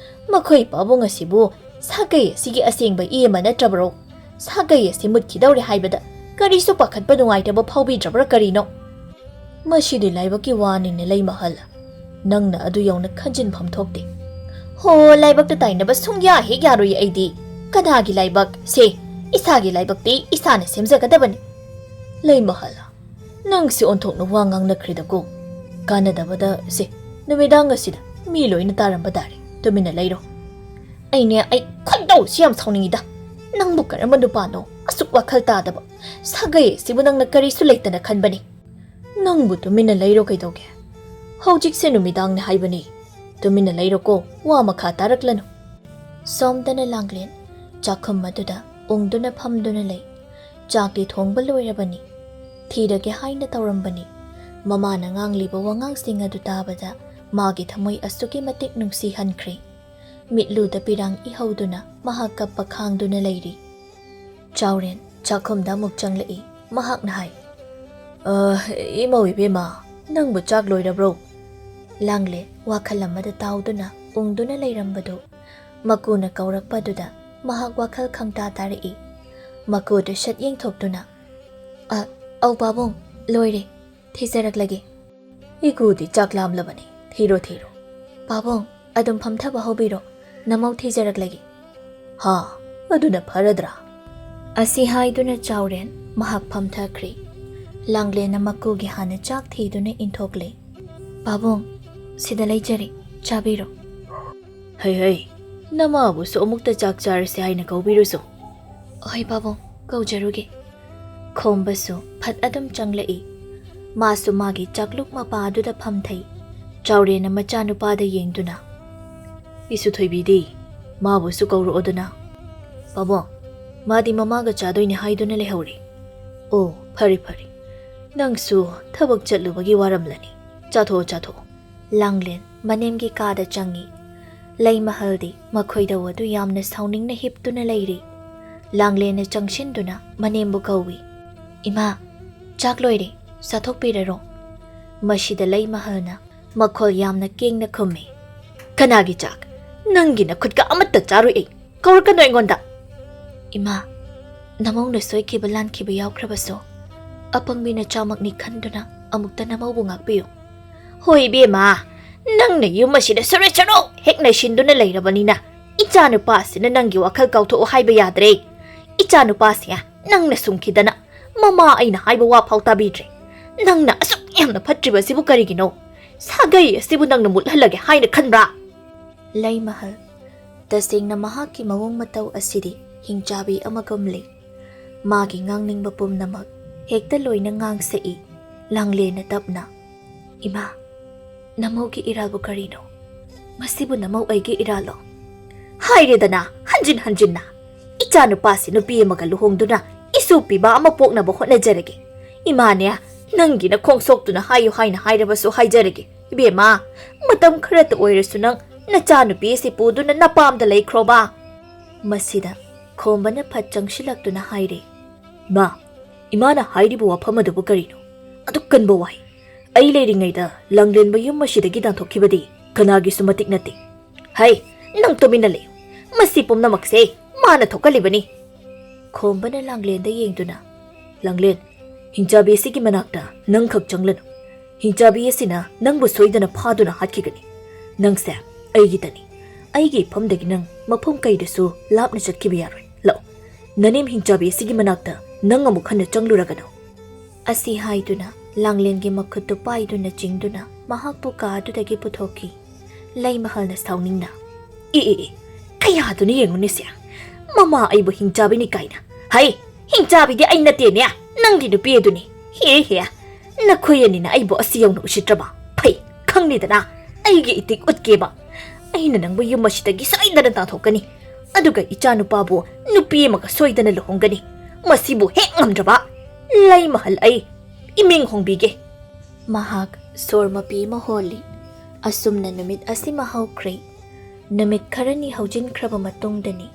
ꯃꯈꯣꯏ ꯄꯥꯕꯨꯡ ꯑꯁꯤꯕꯨ ꯁꯥꯒꯩ ꯑꯁꯤꯒꯤ ꯑꯁꯦꯡꯕ ꯏ ꯑꯃ ꯅꯠꯇ꯭ꯔꯕ꯭ꯔꯣ? ꯁꯥꯒꯩ ꯑꯁꯤ ꯃꯨꯠꯈꯤꯗꯧꯔꯦ ꯍꯥꯏꯕꯗ ꯀꯔꯤꯁꯨ ꯄꯥꯈꯠꯄ ꯅꯨꯡꯉꯥꯏꯇꯕ ꯐꯥꯎꯕꯤꯗ꯭ꯔꯕ꯭ꯔꯥ ꯀꯔꯤꯅꯣ?" "ꯃꯁꯤꯗꯤ ꯂꯥꯏꯕꯛꯀꯤ ꯋꯥꯅꯤꯅꯦ ꯂꯩꯃꯍꯜ꯫ ꯅꯪꯅ ꯑꯗꯨ ꯌꯧꯅ ꯈꯟꯖꯤꯟꯐꯝ ꯊꯣꯛꯇꯦ꯫" "ꯍꯣ, ꯂꯥꯏꯕꯛꯇ ꯇꯥꯏꯅꯕ ꯁꯨꯡꯌꯥ ꯍꯦꯛ ꯌꯥꯔꯣꯏ ꯑꯩꯗꯤ꯫ ꯀꯅꯥꯒꯤ ꯂꯥꯏꯕꯛ? ꯁꯦ, ꯏꯁꯥꯒꯤ ꯂꯥꯏꯕꯛꯇꯤ ꯏꯁꯥꯅ ꯁꯦꯝꯖꯒꯗꯕꯅꯤ꯫" "ꯂꯩꯃꯍꯜ, ꯅꯪꯁꯦ ꯑꯣꯟꯊꯣꯛꯅ ꯋꯥ ꯉꯥꯡꯅꯈ꯭ꯔꯦꯗꯀꯣ꯫ ꯀꯥꯟꯅꯗꯕꯗ ꯁꯦ, ꯅꯨꯃꯤꯗꯥꯡ ꯑꯁꯤꯗ ꯃꯤ ꯂꯣꯏꯅ ꯇꯥꯔꯝꯕ ꯇꯥꯔꯦ꯫ ꯇꯨꯃꯤꯟꯅ ꯂꯩꯔꯣ꯫" "ꯑꯩꯅꯦ, ꯑꯩ ꯈꯣꯏꯗꯧꯁꯤ ꯌꯥꯝ ꯁꯥꯎꯅꯤꯡꯉꯤꯗ꯫ ꯅꯪꯕꯨ ꯀꯔꯝꯕ ꯅꯨꯄꯥꯅꯣ? ꯑꯁꯨꯛ ꯋꯥꯈꯜ ꯇꯥꯗꯕ꯫ ꯁꯥꯒꯩ ꯑꯁꯤꯕꯨ ꯅꯪꯅ ꯀꯔꯤꯁꯨ ꯂꯩꯇꯅ ꯈꯟꯕꯅꯤ꯫" "ꯅꯪꯕꯨ ꯇꯨꯃꯤꯟꯅ ꯂꯩꯔꯣ ꯀꯩꯗꯧꯒꯦ? "ꯍꯧꯖꯤꯛꯁꯦ ꯅꯨꯃꯤꯗꯥꯡꯅꯤ ꯍꯥꯏꯕꯅꯤ꯫ ꯇꯨꯃꯤꯟꯅ ꯂꯩꯔꯣꯀꯣ, ꯋꯥ ꯃꯈꯥ ꯇꯥꯔꯛꯂꯅꯨ꯫" ꯁꯣꯝꯗꯅ ꯂꯥꯡꯂꯦꯟ ꯆꯥꯛꯈꯨꯝ ꯑꯗꯨꯗ ꯎꯪꯗꯨꯅ ꯐꯝꯗꯨꯅ ꯂꯩ꯫ ꯆꯥꯛꯇꯤ ꯊꯣꯡꯕ ꯂꯣꯏꯔꯕꯅꯤ꯫ ꯊꯤꯔꯒꯦ ꯍꯥꯏꯅ ꯇꯧꯔꯝꯕꯅꯤ꯫ ꯃꯃꯥꯅ ꯉꯥꯡꯂꯤꯕ ꯋꯥꯉꯥꯡꯁꯤꯡ ꯑꯗꯨ ꯇꯥꯕꯗ ꯃꯥꯒꯤ ꯊꯃꯣꯏ ꯑꯁꯨꯛꯀꯤ ꯃꯇꯤꯛ ꯅꯨꯡꯁꯤꯍꯟꯈ꯭ꯔꯦ꯫ ꯃꯤꯠꯂꯨꯗ ꯄꯤꯔꯥꯡ ꯏꯍꯧꯗꯨꯅ ꯃꯍꯥꯛ ꯀꯞꯄ ꯈꯥꯡꯗꯨꯅ ꯂꯩꯔꯤ꯫ ꯆꯥꯎꯔꯦꯟ ꯆꯥꯛꯈꯨꯝꯗ ꯑꯃꯨꯛ ꯆꯪꯂꯛꯏ꯫ ꯃꯍꯥꯛꯅ ꯍꯥꯏ, "ꯑ, ꯏꯃꯧ ꯏꯕꯦꯝꯃ, ꯅꯪꯕꯨ ꯆꯥꯛ ꯂꯣꯏꯔꯕ꯭ꯔꯣ?" ꯂꯥꯡꯂꯦ ꯋꯥꯈꯜ ꯑꯃꯗ ꯇꯥꯎꯗꯨꯅ ꯎꯪꯗꯨꯅ ꯂꯩꯔꯝꯕꯗꯨ ꯃꯀꯨꯅ ꯀꯧꯔꯛꯄꯗꯨꯗ ꯃꯍꯥꯛ ꯋꯥꯈꯜ ꯈꯪꯇꯥ ꯇꯥꯔꯛꯏ꯫ ꯃꯀꯨꯗ ꯁꯠ ꯌꯦꯡꯊꯣꯛꯇꯨꯅ, "ꯑ, ꯑꯧ ꯄꯥꯕꯨꯡ, ꯂꯣꯏꯔꯦ, ꯊꯤꯖꯔꯛꯂꯒꯦ꯫" "ꯏꯀꯨꯗꯤ ꯆꯥꯛ ꯂꯥꯝꯂꯕꯅꯤ, ꯊꯤꯔꯣ ꯊꯤꯔꯣ꯫" "ꯄꯥꯕꯨꯡ, ꯑꯗꯨꯝ ꯐꯝꯊꯕ ꯍꯧꯕꯤꯔꯣ, ꯅꯃꯧ ꯊꯤꯖꯔꯛꯂꯒꯦ꯫" "ꯍꯥ, ꯑꯗꯨꯅ ꯐꯔꯗ꯭ꯔꯥ?" ꯑꯁꯤ ꯍꯥꯏꯗꯨꯅ ꯆꯥꯎꯔꯦꯟ ꯃꯍꯥꯛ ꯐꯝꯊꯈ꯭ꯔꯦ꯫ ꯂꯥꯡꯂꯦꯟꯅ ꯃꯀꯨꯒꯤ ꯍꯥꯟꯅ ꯆꯥꯛ ꯊꯤꯗꯨꯅ ꯏꯟꯊꯣꯛꯂꯦ꯫ "ꯄꯥꯕꯨꯡ, ꯁꯤꯗ ꯂꯩꯖꯔꯦ, ꯆꯥꯕꯤꯔꯣ꯫" "ꯍꯩ ꯍꯩ, ꯅꯃꯥꯕꯨꯁꯨ ꯑꯃꯨꯛꯇ ꯆꯥꯛ ꯆꯥꯔꯁꯤ ꯍꯥꯏꯅ ꯀꯧꯕꯤꯔꯨꯁꯨ꯫" "ꯍꯣꯏ ꯄꯥꯕꯨꯡ, ꯀꯧꯖꯔꯨꯒꯦ꯫" ꯈꯣꯝꯕꯁꯨ ꯐꯠ ꯑꯗꯨꯝ ꯆꯪꯂꯛꯏ꯫ ꯃꯥꯁꯨ ꯃꯥꯒꯤ ꯆꯥꯛꯂꯨꯛ ꯃꯄꯥ ꯑꯗꯨꯗ ꯐꯝꯊꯩ꯫ ꯆꯥꯎꯔꯦꯟꯅ ꯃꯆꯥꯅꯨꯄꯥꯗ ꯌꯦꯡꯗꯨꯅ, "ꯏꯁꯨ ꯊꯣꯏꯕꯤꯗꯤ? ꯃꯥꯕꯨꯁꯨ ꯀꯧꯔꯛꯑꯣꯗꯅ꯫" "ꯄꯥꯕꯨꯡ, ꯃꯥꯗꯤ ꯃꯃꯥꯒ ꯆꯥꯗꯣꯏꯅꯦ ꯍꯥꯏꯗꯨꯅ ꯂꯩꯍꯧꯔꯤ꯫" "ꯑꯣ, ꯐꯔꯦ ꯐꯔꯦ, ꯅꯪꯁꯨ ꯊꯕꯛ ꯆꯠꯂꯨꯕꯒꯤ ꯋꯥꯔꯝꯂꯅꯤ꯫ ꯆꯥꯊꯣꯛꯑꯣ, ꯆꯥꯊꯣꯛꯑꯣ꯫" ꯂꯥꯡꯂꯦꯟ ꯃꯅꯦꯝꯒꯤ ꯀꯥꯗ ꯆꯪꯉꯤ꯫ ꯂꯩꯃꯍꯜꯗꯤ ꯃꯈꯣꯏꯗ ꯑꯗꯨ ꯌꯥꯝꯅ ꯁꯥꯎꯅꯤꯡꯅ ꯍꯤꯞꯇꯨꯅ ꯂꯩꯔꯤ꯫ ꯂꯥꯡꯂꯦꯟꯅ ꯆꯪꯁꯤꯟꯗꯨꯅ ꯃꯅꯦꯝꯕꯨ ꯀꯧꯏ꯫ "ꯏꯃꯥ, ꯆꯥꯛ ꯂꯣꯏꯔꯦ, ꯆꯥꯊꯣꯛꯄꯤꯔꯔꯣ꯫" ꯃꯁꯤꯗ ꯂꯩꯃꯍꯜꯅ ꯃꯈꯣꯜ ꯌꯥꯝꯅ ꯀꯦꯡꯅ ꯈꯨꯝꯃꯤ, "ꯀꯅꯥꯒꯤ ꯆꯥꯛ? ꯅꯪꯒꯤ ꯅꯈꯨꯠꯀ ꯑꯃꯠꯇ ꯆꯥꯔꯣꯏ ꯑꯩ꯫ ꯀꯧꯔꯛꯀꯅꯨ ꯑꯩꯉꯣꯟꯗ꯫" "ꯏꯃꯥ, ꯅꯃꯧꯅ ꯁꯣꯏꯈꯤꯕ ꯂꯥꯟꯈꯤꯕ ꯌꯥꯎꯈ꯭ꯔꯕꯁꯨ, ꯑꯄꯪꯕꯤ ꯅꯆꯥꯃꯛꯅꯤ ꯈꯟꯗꯨꯅ ꯑꯃꯨꯛꯇ ꯅꯃꯧꯕꯨ ꯉꯥꯛꯄꯤꯌꯨ꯫" "ꯍꯣꯏ ꯏꯕꯦꯝꯃ, ꯅꯪꯅ ꯌꯨꯝ ꯑꯁꯤꯗ ꯁꯨꯔꯨ ꯁꯨꯔꯨ ꯍꯦꯛ ꯅꯩꯁꯤꯟꯗꯨꯅ ꯂꯩꯔꯕꯅꯤꯅ ꯏꯆꯥꯅꯨꯄꯥꯁꯤꯅ ꯅꯪꯒꯤ ꯋꯥꯈꯜ ꯀꯥꯎꯊꯣꯛꯑꯣ ꯍꯥꯏꯕ ꯌꯥꯗ꯭ꯔꯦ꯫ ꯏꯆꯥꯅꯨꯄꯥꯁꯦ ꯅꯪꯅ ꯁꯨꯝꯈꯤꯗꯅ ꯃꯃꯥ ꯑꯩꯅ ꯍꯥꯏꯕ ꯋꯥ ꯐꯥꯎ ꯇꯥꯕꯤꯗ꯭ꯔꯦ꯫ ꯅꯪꯅ ꯑꯁꯨꯛ ꯌꯥꯝꯅ ꯐꯠꯇ꯭ꯔꯤꯕꯁꯤꯕꯨ ꯀꯔꯤꯒꯤꯅꯣ? ꯁꯥꯒꯩ ꯑꯁꯤꯕꯨ ꯅꯪꯅ ꯃꯨꯠꯍꯜꯂꯒꯦ ꯍꯥꯏꯅ ꯈꯟꯕ꯭ꯔꯥ?" ꯂꯩꯃꯍꯜ ꯇꯁꯦꯡꯅ ꯃꯍꯥꯛꯀꯤ ꯃꯑꯣꯡ ꯃꯇꯧ ꯑꯁꯤꯗꯤ ꯍꯤꯡꯆꯥꯕꯤ ꯑꯃꯒꯨꯝꯂꯤ꯫ ꯃꯥꯒꯤ ꯉꯥꯡꯅꯤꯡꯕ ꯄꯨꯝꯅꯃꯛ ꯍꯦꯛꯇ ꯂꯣꯏꯅ ꯉꯥꯡꯁꯛꯏ꯫ ꯂꯥꯡꯂꯦꯟꯅ ꯇꯞꯅ, "ꯏꯃꯥ, "ꯅꯃꯧꯒꯤ ꯏꯔꯥꯜꯕꯨ ꯀꯔꯤꯅꯣ? ꯃꯁꯤꯕꯨ ꯅꯃꯧ ꯑꯩꯒꯤ ꯏꯔꯥꯜꯂꯣ?" "ꯍꯥꯏꯔꯦꯗꯅ, ꯍꯟꯖꯤꯟ ꯍꯟꯖꯤꯟꯅ꯫ ꯏꯆꯥꯅꯨꯄꯥꯁꯤ ꯅꯨꯄꯤ ꯑꯃꯒ ꯂꯨꯍꯣꯡꯗꯨꯅ ꯏꯁꯨ ꯄꯤꯕ ꯑꯃ ꯄꯣꯛꯅꯕ ꯍꯣꯠꯅꯖꯔꯒꯦ꯫ ꯏꯃꯥꯅꯦ, ꯅꯪꯒꯤ ꯅꯈꯣꯡ ꯁꯣꯛꯇꯨꯅ ꯍꯥꯏꯌꯨ ꯍꯥꯏꯅ ꯍꯥꯏꯔꯕꯁꯨ ꯍꯥꯏꯖꯔꯒꯦ꯫ ꯏꯕꯦꯝꯃ, ꯃꯇꯝ ꯈꯔꯇ ꯑꯣꯏꯔꯁꯨ ꯅꯪ ꯅꯆꯥꯅꯨꯄꯤ ꯑꯁꯤ ꯄꯨꯗꯨꯅ ꯅꯄꯥꯝꯗ ꯂꯩꯈ꯭ꯔꯣꯕ꯫" ꯃꯁꯤꯗ ꯈꯣꯝꯕꯅ ꯐꯠ ꯆꯪꯁꯤꯜꯂꯛꯇꯨꯅ ꯍꯥꯏꯔꯦ, "ꯏꯃꯥ, ꯏꯃꯥꯅ ꯍꯥꯏꯔꯤꯕ ꯋꯥꯐꯝ ꯑꯗꯨꯕꯨ ꯀꯔꯤꯅꯣ? ꯑꯗꯨꯛ ꯀꯟꯕ ꯋꯥꯍꯩ! ꯑꯩ ꯂꯩꯔꯤꯉꯩꯗ ꯂꯥꯡꯂꯦꯟꯕ ꯌꯨꯝ ꯑꯁꯤꯗꯒꯤ ꯇꯥꯟꯊꯣꯛꯈꯤꯕꯗꯤ ꯀꯅꯥꯒꯤꯁꯨ ꯃꯇꯤꯛ ꯅꯠꯇꯦ꯫" "ꯍꯩ, ꯅꯪ ꯇꯨꯃꯤꯟꯅ ꯂꯩꯌꯨ꯫ ꯃꯁꯤ ꯄꯨꯝꯅꯃꯛꯁꯦ ꯃꯥꯅ ꯊꯣꯛꯍꯜꯂꯤꯕꯅꯤ꯫" ꯈꯣꯝꯕꯅ ꯂꯥꯡꯂꯦꯟꯗ ꯌꯦꯡꯗꯨꯅ, "ꯂꯥꯡꯂꯦꯟ, ꯍꯤꯡꯆꯥꯕꯤ ꯑꯁꯤꯒꯤ ꯃꯅꯥꯛꯇ ꯅꯪꯈꯛ ꯆꯪꯂꯅꯨ꯫ ꯍꯤꯡꯆꯥꯕꯤ ꯑꯁꯤꯅ ꯅꯪꯕꯨ ꯁꯣꯏꯗꯅ ꯐꯥꯗꯨꯅ ꯍꯥꯠꯈꯤꯒꯅꯤ꯫ ꯅꯪꯁꯦ ꯑꯩꯒꯤꯗꯅꯤ꯫ ꯑꯩꯒꯤ ꯏꯐꯝꯗꯒꯤ ꯅꯪ ꯃꯐꯝ ꯀꯩꯗꯁꯨ ꯂꯥꯞꯅ ꯆꯠꯈꯤꯕ ꯌꯥꯔꯣꯏ꯫ ꯂꯥꯛꯑꯣ, ꯅꯅꯦꯝ ꯍꯤꯡꯆꯥꯕꯤ ꯑꯁꯤꯒꯤ ꯃꯅꯥꯛꯇ ꯅꯪ ꯑꯃꯨꯛ ꯍꯟꯅ ꯆꯪꯂꯨꯔꯒꯅꯨ꯫" ꯑꯁꯤ ꯍꯥꯏꯗꯨꯅ ꯂꯥꯡꯂꯦꯟꯒꯤ ꯃꯈꯨꯠꯇꯨ ꯄꯥꯏꯗꯨꯅ ꯆꯤꯡꯗꯨꯅ ꯃꯍꯥꯛꯄꯨ ꯀꯥ ꯑꯗꯨꯗꯒꯤ ꯄꯨꯊꯣꯛꯈꯤ꯫ ꯂꯩꯃꯍꯜꯅ ꯁꯥꯎꯅꯤꯡꯅ, "ꯑꯦ, ꯑꯦ, ꯑꯦ, ꯀꯌꯥꯗꯨꯅ ꯌꯦꯡꯉꯨꯅꯦꯁꯦ꯫ ꯃꯃꯥ ꯑꯩꯕꯨ ꯍꯤꯡꯆꯥꯕꯤꯅꯤ ꯀꯥꯏꯅ꯫ ꯍꯩ, ꯍꯤꯡꯆꯥꯕꯤꯗꯤ ꯑꯩ ꯅꯠꯇꯦꯅꯦ, ꯅꯪꯒꯤ ꯅꯨꯄꯤ ꯑꯗꯨꯅꯤ꯫ ꯍꯦ, ꯍꯦ, ꯅꯈꯣꯏ ꯑꯅꯤꯅ ꯑꯩꯕꯨ ꯑꯁꯤ ꯌꯧꯅ ꯎꯁꯤꯠꯇ꯭ꯔꯕ? ꯐꯩ, ꯈꯪꯂꯤꯗꯅ, ꯑꯩꯒꯤ ꯏꯇꯤꯛ ꯎꯠꯀꯦꯕ꯫ ꯑꯩꯅ ꯅꯪꯕꯨ ꯌꯨꯝ ꯑꯁꯤꯗꯒꯤ ꯁꯣꯏꯗꯅ ꯇꯥꯟꯊꯣꯛꯀꯅꯤ꯫ ꯑꯗꯨꯒ ꯏꯆꯥꯅꯨꯄꯥꯕꯨ ꯅꯨꯄꯤ ꯑꯃꯒ ꯁꯣꯏꯗꯅ ꯂꯨꯍꯣꯡꯒꯅꯤ꯫ ꯃꯁꯤꯕꯨ ꯍꯦꯛ ꯉꯝꯗ꯭ꯔꯕ ꯂꯩꯃꯍꯜ ꯑꯩ ꯏꯃꯤꯡ ꯍꯣꯡꯕꯤꯒꯦ꯫" ꯃꯍꯥꯛ ꯁꯣꯔ ꯃꯄꯤ ꯑꯃ ꯍꯣꯜꯂꯤ꯫ ꯑꯁꯨꯝꯅ ꯅꯨꯃꯤꯠ ꯑꯁꯤꯃ ꯍꯧꯈ꯭ꯔꯦ꯫ ꯅꯨꯃꯤꯠ ꯈꯔꯅꯤ ꯍꯧꯖꯤꯟꯈ꯭ꯔꯕ ꯃꯇꯨꯡꯗꯅꯤ꯫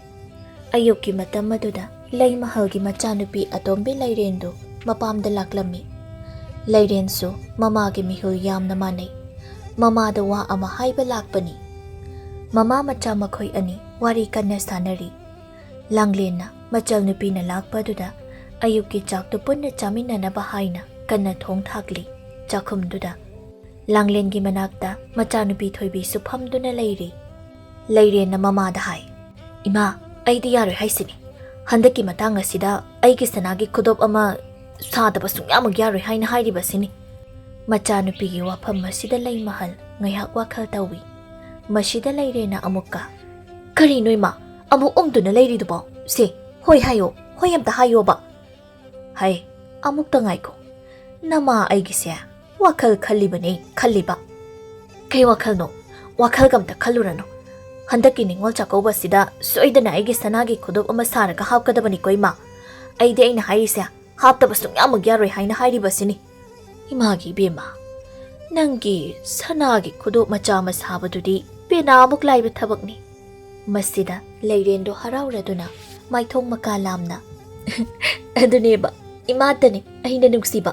ꯑꯌꯨꯛꯀꯤ ꯃꯇꯝ ꯑꯗꯨꯗ ꯂꯩꯃꯍꯜꯒꯤ ꯃꯆꯥꯅꯨꯄꯤ ꯑꯇꯣꯝꯕꯤ ꯂꯩꯔꯦꯟꯗꯨ ꯃꯄꯥꯝꯗ ꯂꯥꯛꯂꯝꯃꯤ꯫ ꯂꯩꯔꯦꯟꯁꯨ ꯃꯃꯥꯒꯤ ꯃꯤꯍꯨꯜ ꯌꯥꯝꯅ ꯃꯥꯟꯅꯩ꯫ ꯃꯃꯥꯗ ꯋꯥ ꯑꯃ ꯍꯥꯏꯕ ꯂꯥꯛꯄꯅꯤ꯫ ꯃꯃꯥ ꯃꯆꯥ ꯃꯈꯣꯏ ꯑꯅꯤ ꯋꯥꯔꯤ ꯀꯟꯅ ꯁꯥꯟꯅꯔꯤ꯫ ꯂꯥꯡꯂꯦꯟꯅ ꯃꯆꯜꯅꯨꯄꯤꯅ ꯂꯥꯛꯄ ꯑꯗꯨꯗ ꯑꯌꯨꯛꯀꯤ ꯆꯥꯛꯇꯨ ꯄꯨꯟꯅ ꯆꯥꯃꯤꯟꯅꯅꯕ ꯍꯥꯏꯅ ꯀꯟꯅ ꯊꯣꯡ ꯊꯥꯛꯂꯤ꯫ ꯆꯥꯛꯈꯨꯝꯗꯨꯗ ꯂꯥꯡꯂꯦꯟꯒꯤ ꯃꯅꯥꯛꯇ ꯃꯆꯥꯅꯨꯄꯤ ꯊꯣꯏꯕꯤꯁꯨ ꯐꯝꯗꯨꯅ ꯂꯩꯔꯤ꯫ ꯂꯩꯔꯦꯟꯅ ꯃꯃꯥꯗ ꯍꯥꯏ, "ꯏꯃꯥ, ꯑꯩꯗꯤ ꯌꯥꯔꯣꯏ ꯍꯥꯏꯁꯤꯅꯤ꯫ ꯍꯟꯗꯛꯀꯤ ꯃꯇꯥꯡ ꯑꯁꯤꯗ ꯑꯩꯒꯤ ꯁꯅꯥꯒꯤ ꯈꯨꯗꯣꯞ ꯑꯃ ꯁꯥꯗꯕ ꯁꯨꯡꯌꯥꯃꯛ ꯌꯥꯔꯣꯏ ꯍꯥꯏꯅ ꯍꯥꯏꯔꯤꯕꯁꯤꯅꯤ꯫" ꯃꯆꯥꯅꯨꯄꯤꯒꯤ ꯋꯥꯐꯝ ꯑꯁꯤꯗ ꯂꯩꯃꯍꯜ ꯉꯥꯏꯍꯥꯛ ꯋꯥꯈꯜ ꯇꯧꯏ꯫ ꯃꯁꯤꯗ ꯂꯩꯔꯦꯟꯅ ꯑꯃꯨꯛꯀ, "ꯀꯔꯤꯅꯣ ꯏꯃꯥ, ꯑꯃꯨꯛ ꯎꯪꯗꯨꯅ ꯂꯩꯔꯤꯗꯨꯕꯣ? ꯁꯦ, ꯍꯣꯏ ꯍꯥꯏꯌꯣ, ꯍꯣꯏ ꯑꯝꯇ ꯍꯥꯏꯌꯣꯕ꯫" "ꯍꯩ, ꯑꯃꯨꯛꯇ ꯉꯥꯏꯈꯣ꯫ ꯅꯃꯥ ꯑꯩꯒꯤꯁꯦ ꯋꯥꯈꯜ ꯈꯜꯂꯤꯕꯅꯦ ꯈꯜꯂꯤꯕ꯫" "ꯀꯩ ꯋꯥꯈꯜꯅꯣ? ꯋꯥꯈꯜꯒ ꯑꯝꯇ ꯈꯜꯂꯨꯔꯅꯨ꯫ ꯍꯟꯗꯛꯀꯤ ꯅꯤꯉꯣꯜ ꯆꯥꯛꯀꯧꯕꯁꯤꯗ ꯁꯣꯏꯗꯅ ꯑꯩꯒꯤ ꯁꯅꯥꯒꯤ ꯈꯨꯗꯣꯞ ꯑꯃ ꯁꯥꯔꯒ ꯍꯥꯞꯀꯗꯕꯅꯤꯀꯣ, ꯏꯃꯥ꯫ ꯑꯩꯗꯤ ꯑꯩꯅ ꯍꯥꯏꯔꯤꯁꯦ ꯍꯥꯞꯇꯕ ꯁꯨꯡꯌꯥꯃꯛ ꯌꯥꯔꯣꯏ ꯍꯥꯏꯅ ꯍꯥꯏꯔꯤꯕꯁꯤꯅꯤ꯫" "ꯏꯃꯥꯒꯤ ꯏꯕꯦꯝꯃ, ꯅꯪꯒꯤ ꯁꯅꯥꯒꯤ ꯈꯨꯗꯣꯞ ꯃꯆꯥ ꯑꯃ ꯁꯥꯕꯗꯨꯗꯤ ꯄꯦꯅꯥꯃꯨꯛ ꯂꯥꯏꯕ ꯊꯕꯛꯅꯤ꯫" ꯃꯁꯤꯗ ꯂꯩꯔꯦꯟꯗꯣ ꯍꯔꯥꯎꯔꯗꯨꯅ ꯃꯥꯏꯊꯣꯡ ꯃꯀꯥ ꯂꯥꯝꯅ, "ꯑꯗꯨꯅꯦꯕ, ꯏꯃꯥꯇꯅꯤ ꯑꯩꯅ ꯅꯨꯡꯁꯤꯕ꯫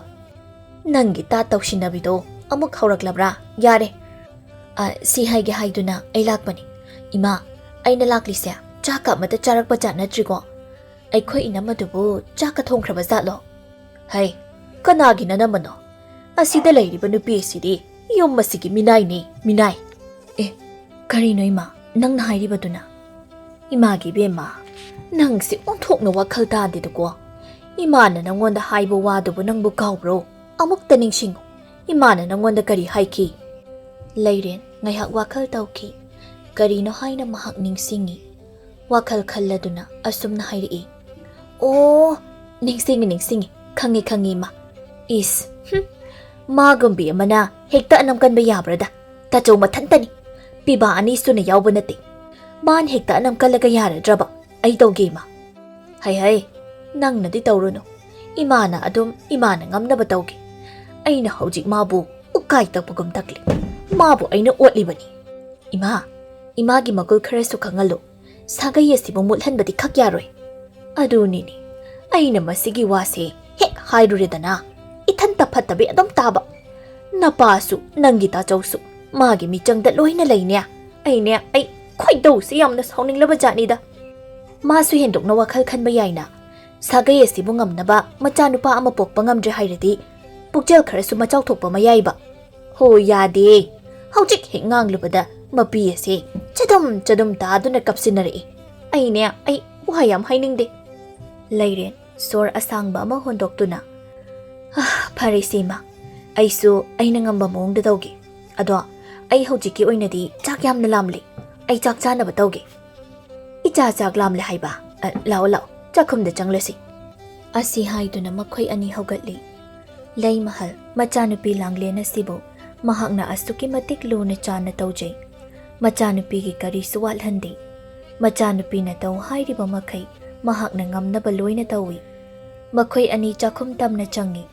ꯅꯪꯒꯤ ꯇꯥ ꯇꯧꯁꯤꯟꯅꯕꯤꯗꯣ ꯑꯃꯨꯛ ꯍꯧꯔꯛꯂꯕ꯭ꯔꯥ? ꯌꯥꯔꯦ꯫ ꯑ, ꯁꯤ ꯍꯥꯏꯒꯦ ꯍꯥꯏꯗꯨꯅ ꯑꯩ ꯂꯥꯛꯄꯅꯤ꯫ ꯏꯃꯥ, ꯑꯩꯅ ꯂꯥꯛꯂꯤꯁꯦ ꯆꯥꯛꯀ ꯑꯃꯇ ꯆꯥꯔꯛꯄ ꯖꯥꯠ ꯅꯠꯇ꯭ꯔꯤꯀꯣ? ꯑꯩꯈꯣꯏ ꯏꯅꯝꯃꯗꯨꯕꯨ ꯆꯥꯛꯀ ꯊꯣꯡꯈ꯭ꯔꯕ ꯖꯥꯠꯂꯣ?" "ꯍꯩ, ꯀꯅꯥꯒꯤ ꯅꯅꯝꯃꯅꯣ? ꯑꯁꯤꯗ ꯂꯩꯔꯤꯕ ꯅꯨꯄꯤ ꯑꯁꯤꯗꯤ ꯌꯨꯝ ꯑꯁꯤꯒꯤ ꯃꯤꯅꯥꯏꯅꯤ, ꯃꯤꯅꯥꯏ꯫" "ꯑꯦ, ꯀꯔꯤꯅꯣ ꯏꯃꯥ, ꯅꯪꯅ ꯍꯥꯏꯔꯤꯕꯗꯨꯅ?" "ꯏꯃꯥꯒꯤ ꯏꯕꯦꯝꯃ, ꯅꯪꯁꯦ ꯑꯣꯟꯊꯣꯛꯅ ꯋꯥꯈꯜ ꯇꯥꯗꯦꯗꯀꯣ꯫ ꯏꯃꯥꯅ ꯅꯪꯉꯣꯟꯗ ꯍꯥꯏꯕ ꯋꯥꯗꯨꯕꯨ ꯅꯪꯕꯨ ꯀꯥꯎꯕ꯭ꯔꯣ? ꯑꯃꯨꯛꯇ ꯅꯤꯡꯁꯤꯡꯉꯨ, ꯏꯃꯥꯅ ꯅꯪꯉꯣꯟꯗ ꯀꯔꯤ ꯍꯥꯏꯈꯤ?" ꯂꯩꯔꯦꯟ ꯉꯥꯏꯍꯥꯛ ꯋꯥꯈꯜ ꯇꯧꯈꯤ꯫ ꯀꯔꯤꯅꯣ ꯍꯥꯏꯅ ꯃꯍꯥꯛ ꯅꯤꯡꯁꯤꯡꯉꯤ꯫ ꯋꯥꯈꯜ ꯈꯜꯂꯗꯨꯅ ꯑꯁꯨꯝꯅ ꯍꯥꯏꯔꯛꯏ, "ꯑꯣ, ꯅꯤꯡꯁꯤꯡꯉꯤ, ꯅꯤꯡꯁꯤꯡꯉꯤ, ꯈꯪꯉꯤ, ꯈꯪꯉꯤ, ꯏꯃꯥ꯫ ꯏꯁ, ꯍꯨꯝ, ꯃꯥꯒꯨꯝꯕꯤ ꯑꯃꯅ ꯍꯦꯛꯇ ꯑꯅꯝ ꯀꯟꯕ ꯌꯥꯕ꯭ꯔꯗ? ꯇꯥꯆꯧ ꯃꯊꯟꯇꯅꯤ꯫ ꯄꯤꯕꯥ ꯑꯅꯤ ꯁꯨꯅ ꯌꯥꯎꯕ ꯅꯠꯇꯦ꯫ ꯃꯥꯅ ꯍꯦꯛꯇ ꯑꯅꯝ ꯀꯜꯂꯒ ꯌꯥꯔꯗ꯭ꯔꯕ? ꯑꯩ ꯇꯧꯒꯦ, ꯏꯃꯥ꯫" "ꯍꯩ ꯍꯩ, ꯅꯪꯅꯗꯤ ꯇꯧꯔꯨꯅꯨ꯫ ꯏꯃꯥꯅ ꯑꯗꯨꯝ ꯏꯃꯥꯅ ꯉꯝꯅꯕ ꯇꯧꯒꯦ꯫ ꯑꯩꯅ ꯍꯧꯖꯤꯛ ꯃꯥꯕꯨ ꯎꯀꯥꯏ ꯇꯛꯄꯒꯨꯝ ꯇꯛꯂꯤ꯫ ꯃꯥꯕꯨ ꯑꯩꯅ ꯑꯣꯠꯂꯤꯕꯅꯤ꯫ ꯏꯃꯥ, ꯏꯃꯥꯒꯤ ꯃꯒꯨꯜ ꯈꯔꯁꯨ ꯈꯪꯍꯜꯂꯨ꯫ ꯁꯥꯒꯩ ꯑꯁꯤꯕꯨ ꯃꯨꯠꯍꯟꯕꯗꯤ ꯈꯛ ꯌꯥꯔꯣꯏ꯫" "ꯑꯗꯨꯅꯤꯅꯦ, ꯑꯩꯅ ꯃꯁꯤꯒꯤ ꯋꯥꯁꯦ ꯍꯦꯛ ꯍꯥꯏꯔꯨꯔꯦꯗꯅ, ꯏꯊꯟꯇ ꯐꯠꯇꯕꯤ ꯑꯗꯨꯝ ꯇꯥꯕ꯫ ꯅꯄꯥꯁꯨ, ꯅꯪꯒꯤ ꯇꯥꯆꯧꯁꯨ ꯃꯥꯒꯤ ꯃꯤꯆꯪꯗ ꯂꯣꯏꯅ ꯂꯩꯅꯦ꯫ ꯑꯩꯅꯦ, ꯑꯩ ꯈꯣꯏꯗꯧꯁꯦ ꯌꯥꯝꯅ ꯁꯥꯎꯅꯤꯡꯂꯕ ꯖꯥꯠꯅꯤꯗ꯫ ꯃꯥꯁꯨ ꯍꯦꯟꯗꯣꯛꯅ ꯋꯥꯈꯜ ꯈꯟꯕ ꯌꯥꯏꯅ꯫ ꯁꯥꯒꯩ ꯑꯁꯤꯕꯨ ꯉꯝꯅꯕ ꯃꯆꯥꯅꯨꯄꯥ ꯑꯃ ꯄꯣꯛꯄ ꯉꯝꯗ꯭ꯔꯦ ꯍꯥꯏꯔꯗꯤ, ꯄꯨꯛꯆꯦꯜ ꯈꯔꯁꯨ ꯃꯆꯥꯎꯊꯣꯛꯄ ꯑꯃ ꯌꯥꯏꯕ꯫ ꯍꯣ, ꯌꯥꯗꯦ꯫ ꯍꯧꯖꯤꯛ ꯍꯦꯛ ꯉꯥꯡꯂꯨꯕꯗ ꯃꯄꯤ ꯑꯁꯦ ꯆꯗꯨꯝ ꯆꯗꯨꯝ ꯇꯥꯗꯨꯅ ꯀꯞꯁꯤꯟꯅꯔꯛꯏ꯫ ꯑꯩꯅꯦ, ꯑꯩ ꯋꯥ ꯌꯥꯝ ꯍꯥꯏꯅꯤꯡꯗꯦ꯫" ꯂꯩꯔꯦꯟ ꯁꯣꯔ ꯑꯁꯥꯡꯕ ꯑꯃ ꯍꯣꯟꯗꯣꯛꯇꯨꯅ, "ꯑꯥ, ꯐꯔꯦ ꯁꯤꯃ, ꯑꯩꯁꯨ ꯑꯩꯅ ꯉꯝꯕ ꯃꯑꯣꯡꯗ ꯇꯧꯒꯦ꯫ ꯑꯗꯣ ꯑꯩ ꯍꯧꯖꯤꯛꯀꯤ ꯑꯣꯏꯅꯗꯤ ꯆꯥꯛ ꯌꯥꯝꯅ ꯂꯥꯝꯂꯦ꯫ ꯑꯩ ꯆꯥꯛ ꯆꯥꯅꯕ ꯇꯧꯒꯦ꯫" "ꯏꯆꯥ ꯆꯥꯛ ꯂꯥꯝꯂꯦ ꯍꯥꯏꯕ? ꯑ, ꯂꯥꯛꯑꯣ, ꯂꯥꯛꯑꯣ, ꯆꯥꯛꯈꯨꯝꯗ ꯆꯪꯂꯁꯤ꯫" ꯑꯁꯤ ꯍꯥꯏꯗꯨꯅ ꯃꯈꯣꯏ ꯑꯅꯤ ꯍꯧꯒꯠꯂꯤ꯫ ꯂꯩꯃꯍꯜ ꯃꯆꯥꯅꯨꯄꯤ ꯂꯥꯡꯂꯦꯟ ꯑꯁꯤꯕꯨ ꯃꯍꯥꯛꯅ ꯑꯁꯨꯛꯀꯤ ꯃꯇꯤꯛ ꯂꯨꯅ ꯆꯥꯟꯅ ꯇꯧꯖꯩ꯫ ꯃꯆꯥꯅꯨꯄꯤꯒꯤ ꯀꯔꯤꯁꯨ ꯋꯥꯠꯍꯟꯗꯦ꯫ ꯃꯆꯥꯅꯨꯄꯤꯅ ꯇꯧ ꯍꯥꯏꯔꯤꯕ ꯃꯈꯩ ꯃꯍꯥꯛꯅ ꯉꯝꯅꯕ ꯂꯣꯏꯅ ꯇꯧꯏ꯫ ꯃꯈꯣꯏ ꯑꯅꯤ ꯆꯥꯛꯈꯨꯝ ꯇꯝꯅ ꯆꯪꯏ꯫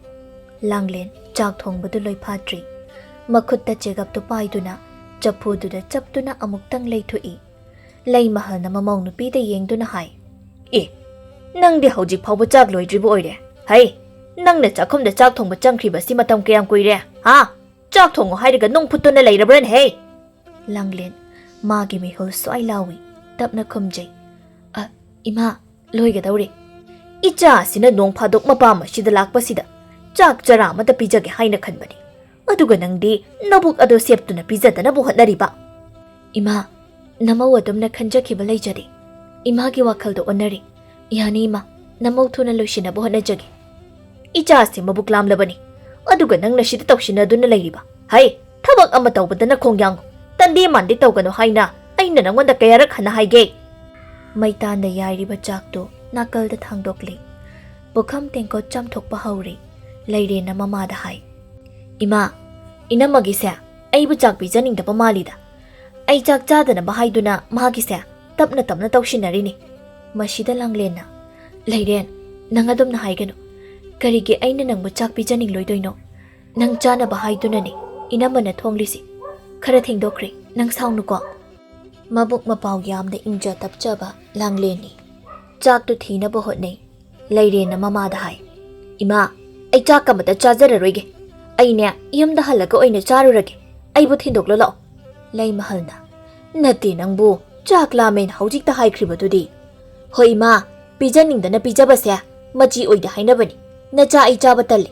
ꯂꯥꯡꯂꯦꯟ ꯆꯥꯛ ꯊꯣꯡꯕꯗꯨ ꯂꯣꯏꯐꯥꯠꯇ꯭ꯔꯤ꯫ ꯃꯈꯨꯠꯇ ꯆꯦꯒꯞꯇꯨ ꯄꯥꯏꯗꯨꯅ ꯆꯐꯨꯗꯨꯗ ꯆꯞꯇꯨꯅ ꯑꯃꯨꯛꯇꯪ ꯂꯩꯊꯣꯛꯏ꯫ ꯂꯩꯃꯍꯜꯅ ꯃꯃꯧ ꯅꯨꯄꯤꯗ ꯌꯦꯡꯗꯨꯅ ꯍꯥꯏ, "ꯑꯦ, ꯅꯪꯗꯤ ꯍꯧꯖꯤꯛ ꯐꯥꯎꯕ ꯆꯥꯛ ꯂꯣꯏꯗ꯭ꯔꯤꯕ ꯑꯣꯏꯔꯦ꯫ ꯍꯩ, ꯅꯪꯅ ꯆꯥꯛꯈꯨꯝꯗ ꯆꯥꯛ ꯊꯣꯡꯕ ꯆꯪꯈ꯭ꯔꯤꯕꯁꯤ ꯃꯇꯝ ꯀꯌꯥꯝ ꯀꯨꯏꯔꯦ? ꯍꯥ? ꯆꯥꯛ ꯊꯣꯡꯉꯨ ꯍꯥꯏꯔꯒ ꯅꯨꯡ ꯐꯨꯠꯇꯨꯅ ꯂꯩꯔꯕ꯭ꯔꯅꯦ ꯍꯦ?" ꯂꯥꯡꯂꯦꯟ ꯃꯥꯒꯤ ꯃꯤꯍꯨꯜ ꯁ꯭ꯋꯥꯏ ꯂꯥꯎꯏ꯫ ꯇꯞꯅ ꯈꯨꯝꯖꯩ, "ꯑ, ꯏꯃꯥ, ꯂꯣꯏꯒꯗꯧꯔꯦ꯫ ꯏꯆꯥ ꯑꯁꯤꯅ ꯅꯣꯡ ꯐꯥꯗꯣꯛ ꯃꯄꯥꯝ ꯑꯁꯤꯗ ꯂꯥꯛꯄꯁꯤꯗ ꯆꯥꯛ ꯆꯔꯥ ꯑꯃꯇ ꯄꯤꯖꯒꯦ ꯍꯥꯏꯅ ꯈꯟꯕꯅꯤ꯫ ꯑꯗꯨꯒ ꯅꯪꯗꯤ ꯅꯕꯨꯛ ꯑꯗꯣ ꯁꯦꯞꯇꯨꯅ ꯄꯤꯖꯗꯅꯕ ꯍꯣꯠꯅꯔꯤꯕ?" "ꯏꯃꯥ, ꯅꯃꯧ ꯑꯗꯨꯝꯅ ꯈꯟꯖꯈꯤꯕ ꯂꯩꯖꯔꯦ꯫ ꯏꯃꯥꯒꯤ ꯋꯥꯈꯜꯗꯣ ꯑꯣꯟꯅꯔꯦ꯫ ꯌꯥꯅꯤ ꯏꯃꯥ, ꯅꯃꯧ ꯊꯨꯅ ꯂꯣꯏꯁꯤꯟꯅꯕ ꯍꯣꯠꯅꯖꯒꯦ꯫" "ꯏꯆꯥꯁꯦ ꯃꯕꯨꯛ ꯂꯥꯝꯂꯕꯅꯤ, ꯑꯗꯨꯒ ꯅꯪꯅ ꯁꯤꯗ ꯇꯧꯁꯤꯟꯅꯗꯨꯅ ꯂꯩꯔꯤꯕ? ꯍꯩ, ꯊꯕꯛ ꯑꯃ ꯇꯧꯕꯗ ꯅꯈꯣꯡ ꯌꯥꯡꯉꯨ꯫ ꯇꯟꯗꯦ ꯃꯥꯟꯗꯦ ꯇꯧꯒꯅꯨ ꯍꯥꯏꯅ ꯑꯩꯅ ꯅꯪꯉꯣꯟꯗ ꯀꯌꯥꯔꯛ ꯍꯟꯅ ꯍꯥꯏꯒꯦ?" ꯃꯩꯇꯥꯟꯗ ꯌꯥꯏꯔꯤꯕ ꯆꯥꯛꯇꯨ ꯅꯥꯀꯜꯗ ꯊꯥꯡꯗꯣꯛꯂꯦ꯫ ꯄꯨꯈꯝ ꯇꯦꯡꯀꯣꯠ ꯆꯥꯝꯊꯣꯛꯄ ꯍꯧꯔꯦ꯫ ꯂꯩꯔꯦꯟꯅ ꯃꯃꯥꯗ ꯍꯥꯏ, "ꯏꯃꯥ, ꯏꯅꯝꯃꯒꯤꯁꯦ ꯑꯩꯕꯨ ꯆꯥꯛ ꯄꯤꯖꯅꯤꯡꯗꯕ ꯃꯥꯜꯂꯤꯗ꯫ ꯑꯩ ꯆꯥꯛ ꯆꯥꯗꯅꯕ ꯍꯥꯏꯗꯨꯅ ꯃꯥꯒꯤꯁꯦ ꯇꯞꯅ ꯇꯞꯅ ꯇꯧꯁꯤꯟꯅꯔꯤꯅꯤ꯫" ꯃꯁꯤꯗ ꯂꯥꯡꯂꯦꯟꯅ, "ꯂꯩꯔꯦꯟ, ꯅꯪ ꯑꯗꯨꯝꯅ ꯍꯥꯏꯒꯅꯨ꯫ ꯀꯔꯤꯒꯤ ꯑꯩꯅ ꯅꯪꯕꯨ ꯆꯥꯛ ꯄꯤꯖꯅꯤꯡꯂꯣꯏꯗꯣꯏꯅꯣ? ꯅꯪ ꯆꯥꯅꯕ ꯍꯥꯏꯗꯨꯅꯅꯤ ꯏꯅꯝꯃꯅ ꯊꯣꯡꯂꯤꯁꯤ꯫ ꯈꯔ ꯊꯦꯡꯗꯣꯛꯈ꯭ꯔꯦ, ꯅꯪ ꯁꯥꯎꯅꯨꯀꯣ꯫" ꯃꯕꯨꯛ ꯃꯄꯥꯎ ꯌꯥꯝꯅ ꯏꯪꯖ ꯇꯞꯆꯕ ꯂꯥꯡꯂꯦꯟꯅꯤ꯫ ꯆꯥꯛꯇꯨ ꯊꯤꯅꯕ ꯍꯣꯠꯅꯩ꯫ ꯂꯩꯔꯦꯟꯅ ꯃꯃꯥꯗ ꯍꯥꯏ, "ꯏꯃꯥ, ꯑꯩ ꯆꯥꯛ ꯑꯃꯇ ꯆꯥꯖꯔꯔꯣꯏꯒꯦ꯫ ꯑꯩꯅꯦ, ꯌꯨꯝꯗ ꯍꯜꯂꯒ ꯑꯣꯏꯅ ꯆꯥꯔꯨꯔꯒꯦ꯫ ꯑꯩꯕꯨ ꯊꯤꯟꯗꯣꯛꯂꯣ ꯂꯥꯛꯑꯣ꯫" ꯂꯩꯃꯍꯜꯅ, "ꯅꯠꯇꯦ ꯅꯪꯕꯨ, ꯆꯥꯛ ꯂꯥꯝꯃꯦꯅ ꯍꯧꯖꯤꯛꯇ ꯍꯥꯏꯈ꯭ꯔꯤꯕꯗꯨꯗꯤ?" "ꯍꯣꯏ ꯏꯃꯥ, ꯄꯤꯖꯅꯤꯡꯗꯅ ꯄꯤꯖꯕꯁꯦ ꯃꯆꯤ ꯑꯣꯏꯗꯦ ꯍꯥꯏꯅꯕꯅꯤ꯫ ꯅꯆꯥ ꯑꯩ ꯆꯥꯕ ꯇꯜꯂꯤ꯫"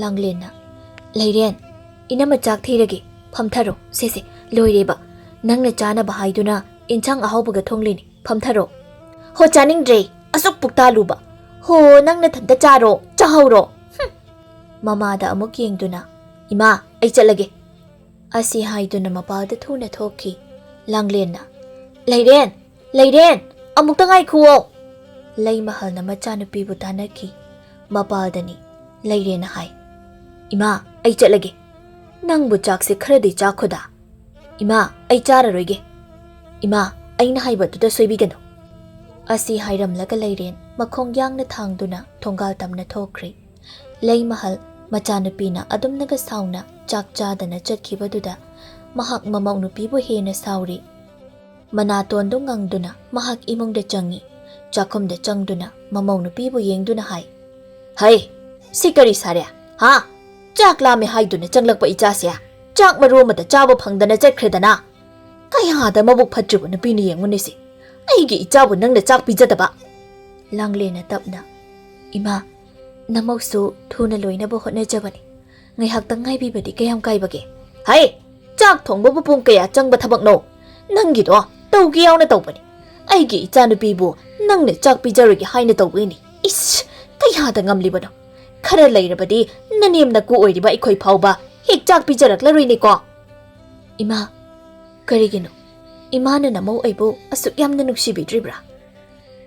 ꯂꯥꯡꯂꯦꯟꯅ, "ꯂꯩꯔꯦꯟ, ꯏꯅꯝꯃ ꯆꯥꯛ ꯊꯤꯔꯒꯦ, ꯐꯝꯊꯔꯣ꯫ ꯁꯦ ꯁꯦ, ꯂꯣꯏꯔꯦꯕ꯫ ꯅꯪꯅ ꯆꯥꯅꯕ ꯍꯥꯏꯗꯨꯅ ꯏꯟꯁꯥꯡ ꯑꯍꯥꯎꯕꯒ ꯊꯣꯡꯂꯤꯅꯤ, ꯐꯝꯊꯔꯣ꯫" "ꯍꯣ, ꯆꯥꯅꯤꯡꯗ꯭ꯔꯦ, ꯑꯁꯨꯛ ꯄꯨꯛꯇꯥꯂꯨꯕ꯫ ꯍꯣ, ꯅꯪ ꯅꯊꯟꯇ ꯆꯥꯔꯣ, ꯆꯥꯍꯧꯔꯣ꯫" ꯍꯨꯝ꯫ ꯃꯃꯥꯗ ꯑꯃꯨꯛ ꯌꯦꯡꯗꯨꯅ, "ꯏꯃꯥ, ꯑꯩ ꯆꯠꯂꯒꯦ꯫" ꯑꯁꯤ ꯍꯥꯏꯗꯨꯅ ꯃꯄꯥꯜꯗ ꯊꯨꯅ ꯊꯣꯛꯈꯤ꯫ ꯂꯥꯡꯂꯦꯟꯅ, "ꯂꯩꯔꯦꯟ! ꯂꯩꯔꯦꯟ! ꯑꯃꯨꯛꯇ ꯉꯥꯏꯈꯨꯑꯣ!" ꯂꯩꯃꯍꯜꯅ ꯃꯆꯥꯅꯨꯄꯤꯕꯨ ꯇꯥꯟꯅꯈꯤ꯫ ꯃꯄꯥꯜꯗꯅꯤ꯫ ꯂꯩꯔꯦꯟꯅ ꯍꯥꯏ, "ꯏꯃꯥ, ꯑꯩ ꯆꯠꯂꯒꯦ꯫" "ꯅꯪꯕꯨ ꯆꯥꯛꯁꯦ ꯈꯔꯗꯤ ꯆꯥꯈꯣꯗ꯫ ꯏꯃꯥ, ꯑꯩ ꯆꯥꯔꯔꯣꯏꯒꯦ꯫ ꯏꯃꯥ, ꯑꯩꯅ ꯍꯥꯏꯕꯗꯨꯗ ꯁꯣꯏꯕꯤꯒꯅꯨ"꯫ ꯑꯁꯤ ꯍꯥꯏꯔꯝꯂꯒ ꯂꯩꯔꯦꯟ ꯃꯈꯣꯡ ꯌꯥꯡꯅ ꯊꯥꯡꯗꯨꯅ ꯊꯣꯡꯒꯥꯜ ꯇꯝꯅ ꯊꯣꯛꯈ꯭ꯔꯦ꯫ ꯂꯩꯃꯍꯜ ꯃꯆꯥꯅꯨꯄꯤꯅ ꯑꯗꯨꯝꯅꯒ ꯁꯥꯎꯅ ꯆꯥꯛ ꯆꯥꯗꯅ ꯆꯠꯈꯤꯕꯗꯨꯗ ꯃꯍꯥꯛ ꯃꯃꯧ ꯅꯨꯄꯤꯕꯨ ꯍꯦꯟꯅ ꯁꯥꯎꯔꯤ꯫ ꯃꯅꯥꯇꯣꯟꯗꯨ ꯉꯪꯗꯨꯅ ꯃꯍꯥꯛ ꯏꯃꯨꯡꯗ ꯆꯪꯉꯤ꯫ ꯆꯥꯛꯈꯨꯝꯗ ꯆꯪꯗꯨꯅ ꯃꯃꯧ ꯅꯨꯄꯤꯕꯨ ꯌꯦꯡꯗꯨꯅ ꯍꯥꯏ, "ꯍꯩ, ꯁꯤ ꯀꯔꯤ ꯁꯥꯔꯦ? ꯍꯥ? ꯆꯥꯛ ꯂꯥꯝꯃꯦ ꯍꯥꯏꯗꯨꯅ ꯆꯪꯂꯛꯄ ꯏꯆꯥꯁꯦ ꯆꯥꯛ ꯃꯔꯨ ꯑꯃꯇ ꯆꯥꯕ ꯐꯪꯗꯅ ꯆꯠꯈ꯭ꯔꯦꯗꯅ꯫ ꯀꯌꯥꯗ ꯃꯕꯨꯛ ꯐꯠꯇ꯭ꯔꯤꯕ ꯅꯨꯄꯤꯅ ꯌꯦꯡꯉꯨꯅꯦꯁꯦ꯫ ꯑꯩꯒꯤ ꯏꯆꯥꯕꯨ ꯅꯪꯅ ꯆꯥꯛ ꯄꯤꯖꯗꯕ"꯫ ꯂꯥꯡꯂꯦꯟꯅ ꯇꯞꯅ, "ꯏꯃꯥ, ꯅꯃꯧꯁꯨ ꯊꯨꯅ ꯂꯣꯏꯅꯕ ꯍꯣꯠꯅꯖꯕꯅꯤ꯫ ꯉꯥꯏꯍꯥꯛꯇꯪ ꯉꯥꯏꯕꯤꯕꯗꯤ ꯀꯌꯥꯝ ꯀꯥꯏꯕꯒꯦ?" "ꯍꯩ! ꯆꯥꯛ ꯊꯣꯡꯕꯕꯨ ꯄꯨꯡ ꯀꯌꯥ ꯆꯪꯕ ꯊꯕꯛꯅꯣ? ꯅꯪꯒꯤꯗꯣ ꯇꯧꯒꯦ ꯌꯥꯎꯅ ꯇꯧꯕꯅꯤ꯫ ꯑꯩꯒꯤ ꯏꯆꯥꯅꯨꯄꯤꯕꯨ ꯅꯪꯅ ꯆꯥꯛ ꯄꯤꯖꯔꯣꯏꯒꯦ ꯍꯥꯏꯅ ꯇꯧꯕꯒꯤꯅꯤ꯫ ꯏꯁ! ꯀꯌꯥꯗ ꯉꯝꯂꯤꯕꯅꯣ? ꯈꯔ ꯂꯩꯔꯕꯗꯤ ꯅꯅꯦꯝ ꯅꯀꯨ ꯑꯣꯏꯔꯤꯕ ꯑꯩꯈꯣꯏ ꯐꯥꯎꯕ ꯍꯦꯛ ꯆꯥꯛ ꯄꯤꯖꯔꯛꯂꯔꯣꯏꯅꯦꯀꯣ"꯫ "ꯏꯃꯥ, ꯀꯔꯤꯒꯤꯅꯣ? ꯏꯃꯥꯅ ꯅꯃꯧ ꯑꯩꯕꯨ ꯑꯁꯨꯛ ꯌꯥꯝꯅ ꯅꯨꯡꯁꯤꯕꯤꯗ꯭ꯔꯤꯕ꯭ꯔꯥ?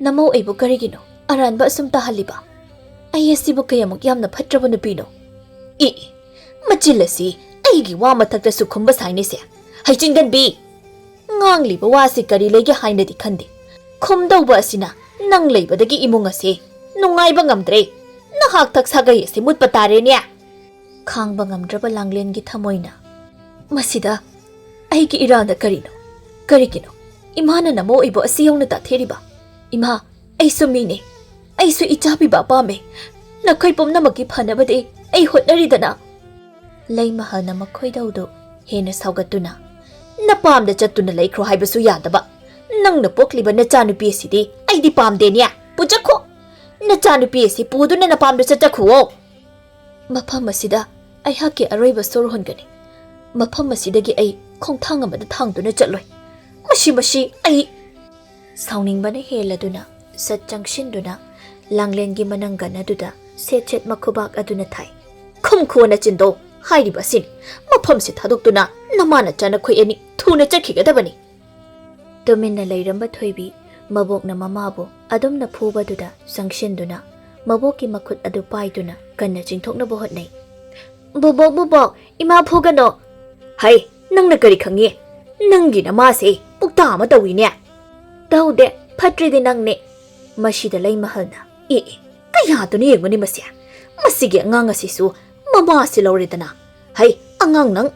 ꯅꯃꯧ ꯑꯩꯕꯨ ꯀꯔꯤꯒꯤꯅꯣ ꯑꯔꯥꯟꯕ ꯑꯁꯨꯝ ꯇꯥꯍꯜꯂꯤꯕ? ꯑꯩ ꯑꯁꯤꯕꯨ ꯀꯌꯥꯃꯨꯛ ꯌꯥꯝꯅ ꯐꯠꯇ꯭ꯔꯕ ꯅꯨꯄꯤꯅꯣ?" "ꯏ, ꯏ, ꯃꯆꯤꯜ ꯑꯁꯤ ꯑꯩꯒꯤ ꯋꯥ ꯃꯊꯛꯇꯁꯨ ꯈꯨꯝꯕ ꯁꯥꯏꯅꯦꯁꯦ꯫ ꯍꯩꯆꯤꯟꯒꯟꯕꯤ! ꯉꯥꯡꯂꯤꯕ ꯋꯥꯁꯤ ꯀꯔꯤ ꯂꯩꯒꯦ ꯍꯥꯏꯅꯗꯤ ꯈꯟꯗꯦ꯫ ꯈꯨꯝꯗꯧꯕ ꯑꯁꯤꯅ ꯅꯪ ꯂꯩꯕꯗꯒꯤ ꯏꯃꯨꯡ ꯑꯁꯤ ꯅꯨꯡꯉꯥꯏꯕ ꯉꯝꯗ꯭ꯔꯦ꯫ ꯅꯍꯥꯛ ꯊꯛ ꯁꯥꯒꯩ ꯑꯁꯤ ꯃꯨꯠꯄ ꯇꯥꯔꯦꯅꯦ"꯫ ꯈꯥꯡꯕ ꯉꯝꯗ꯭ꯔꯕ ꯂꯥꯡꯂꯦꯟꯒꯤ ꯊꯃꯣꯏꯅ, "ꯃꯁꯤꯗ ꯑꯩꯒꯤ ꯏꯔꯥꯟꯗ ꯀꯔꯤꯅꯣ? ꯀꯔꯤꯒꯤꯅꯣ ꯏꯃꯥꯅ ꯅꯃꯧ ꯑꯩꯕꯨ ꯑꯁꯤ ꯌꯧꯅ ꯇꯥꯊꯦꯔꯤꯕ? ꯏꯃꯥ, ꯑꯩꯁꯨ ꯃꯤꯅꯦ꯫ ꯑꯩꯁꯨ ꯏꯆꯥ ꯄꯤꯕ ꯄꯥꯝꯃꯦ꯫ ꯅꯈꯣꯏ ꯄꯨꯝꯅꯃꯛꯀꯤ ꯐꯅꯕꯗꯤ ꯑꯩ ꯍꯣꯠꯅꯔꯤꯗꯅ"꯫ ꯂꯩꯃꯍꯜꯅ ꯃꯈꯣꯏꯗꯧꯗꯨ ꯍꯦꯟꯅ ꯁꯥꯎꯒꯠꯇꯨꯅ, "ꯅꯄꯥꯝꯗ ꯆꯠꯇꯨꯅ ꯂꯩꯈ꯭ꯔꯣ ꯍꯥꯏꯕꯁꯨ ꯌꯥꯗꯕ꯫ ꯅꯪꯅ ꯄꯣꯛꯂꯤꯕ ꯅꯆꯥꯅꯨꯄꯤ ꯑꯁꯤꯗꯤ ꯑꯩꯗꯤ ꯄꯥꯝꯗꯦꯅꯦ꯫ ꯄꯨꯆꯠꯈꯣ꯫ ꯅꯆꯥꯅꯨꯄꯤ ꯑꯁꯤ ꯄꯨꯗꯨꯅ ꯅꯄꯥꯝꯗ ꯆꯠꯆꯈꯨꯑꯣ꯫ ꯃꯐꯝ ꯑꯁꯤꯗ ꯑꯩꯍꯥꯛꯀꯤ ꯑꯔꯣꯏꯕ ꯁꯣꯔ ꯍꯣꯟꯒꯅꯤ꯫ ꯃꯐꯝ ꯑꯁꯤꯗꯒꯤ ꯑꯩ ꯈꯣꯡꯊꯥꯡ ꯑꯃꯗ ꯊꯥꯡꯗꯨꯅ ꯆꯠꯂꯣꯏ꯫ ꯃꯁꯤ, ꯃꯁꯤ ꯑꯩ"꯫ ꯁꯥꯎꯅꯤꯡꯕꯅ ꯍꯦꯜꯂꯗꯨꯅ ꯁꯠ ꯆꯪꯁꯤꯟꯗꯨꯅ ꯂꯥꯡꯂꯦꯟꯒꯤ ꯃꯅꯪꯒꯟ ꯑꯗꯨꯗ ꯁꯦꯠ ꯁꯦꯠ ꯃꯈꯨꯕꯥꯛ ꯑꯗꯨꯅ ꯊꯥꯏ꯫ "ꯈꯨꯝꯈꯨꯑꯣ ꯅꯆꯤꯟꯗꯣ꯫ ꯍꯥꯏꯔꯤꯕ ꯑꯁꯤꯅꯤ꯫ ꯃꯐꯝꯁꯤ ꯊꯥꯗꯣꯛꯇꯨꯅ ꯅꯃꯥ ꯅꯆꯥ ꯅꯈꯣꯏ ꯑꯅꯤ ꯊꯨꯅ ꯆꯠꯈꯤꯒꯗꯕꯅꯤ"꯫ ꯇꯨꯃꯤꯟꯅ ꯂꯩꯔꯝꯕ ꯊꯣꯏꯕꯤ ꯃꯕꯣꯛꯅ ꯃꯃꯥꯕꯨ ꯑꯗꯨꯝꯅ ꯐꯨꯕꯗꯨꯗ ꯆꯪꯁꯤꯟꯗꯨꯅ ꯃꯕꯣꯛꯀꯤ ꯃꯈꯨꯠ ꯑꯗꯨ ꯄꯥꯏꯗꯨꯅ ꯀꯟꯅ ꯆꯤꯡꯊꯣꯛꯅꯕ ꯍꯣꯠꯅꯩ꯫ "ꯕꯣꯕꯣꯛ, ꯕꯣꯕꯣꯛ, ꯏꯃꯥ ꯐꯨꯒꯅꯣ!" "ꯍꯩ, ꯅꯪꯅ ꯀꯔꯤ ꯈꯪꯉꯤ? ꯅꯪꯒꯤ ꯅꯃꯥꯁꯦ ꯄꯨꯛꯇꯥ ꯑꯃ ꯇꯧꯏꯅꯦ!" "ꯇꯧꯗꯦ, ꯐꯠꯇ꯭ꯔꯤꯗꯤ ꯅꯪꯅꯦ!" ꯃꯁꯤꯗ ꯂꯩꯃꯍꯜꯅ, "ꯑꯦ, ꯑꯦ, ꯀꯌꯥꯗꯨꯅ ꯌꯦꯡꯉꯨꯅꯦ ꯃꯁꯦ! ꯃꯁꯤꯒꯤ ꯑꯉꯥꯡ ꯑꯁꯤꯁꯨ ꯃꯃꯥꯁꯤ ꯂꯧꯔꯦꯗꯅ! ꯍꯩ, ꯑꯉꯥꯡ ꯅꯪ!"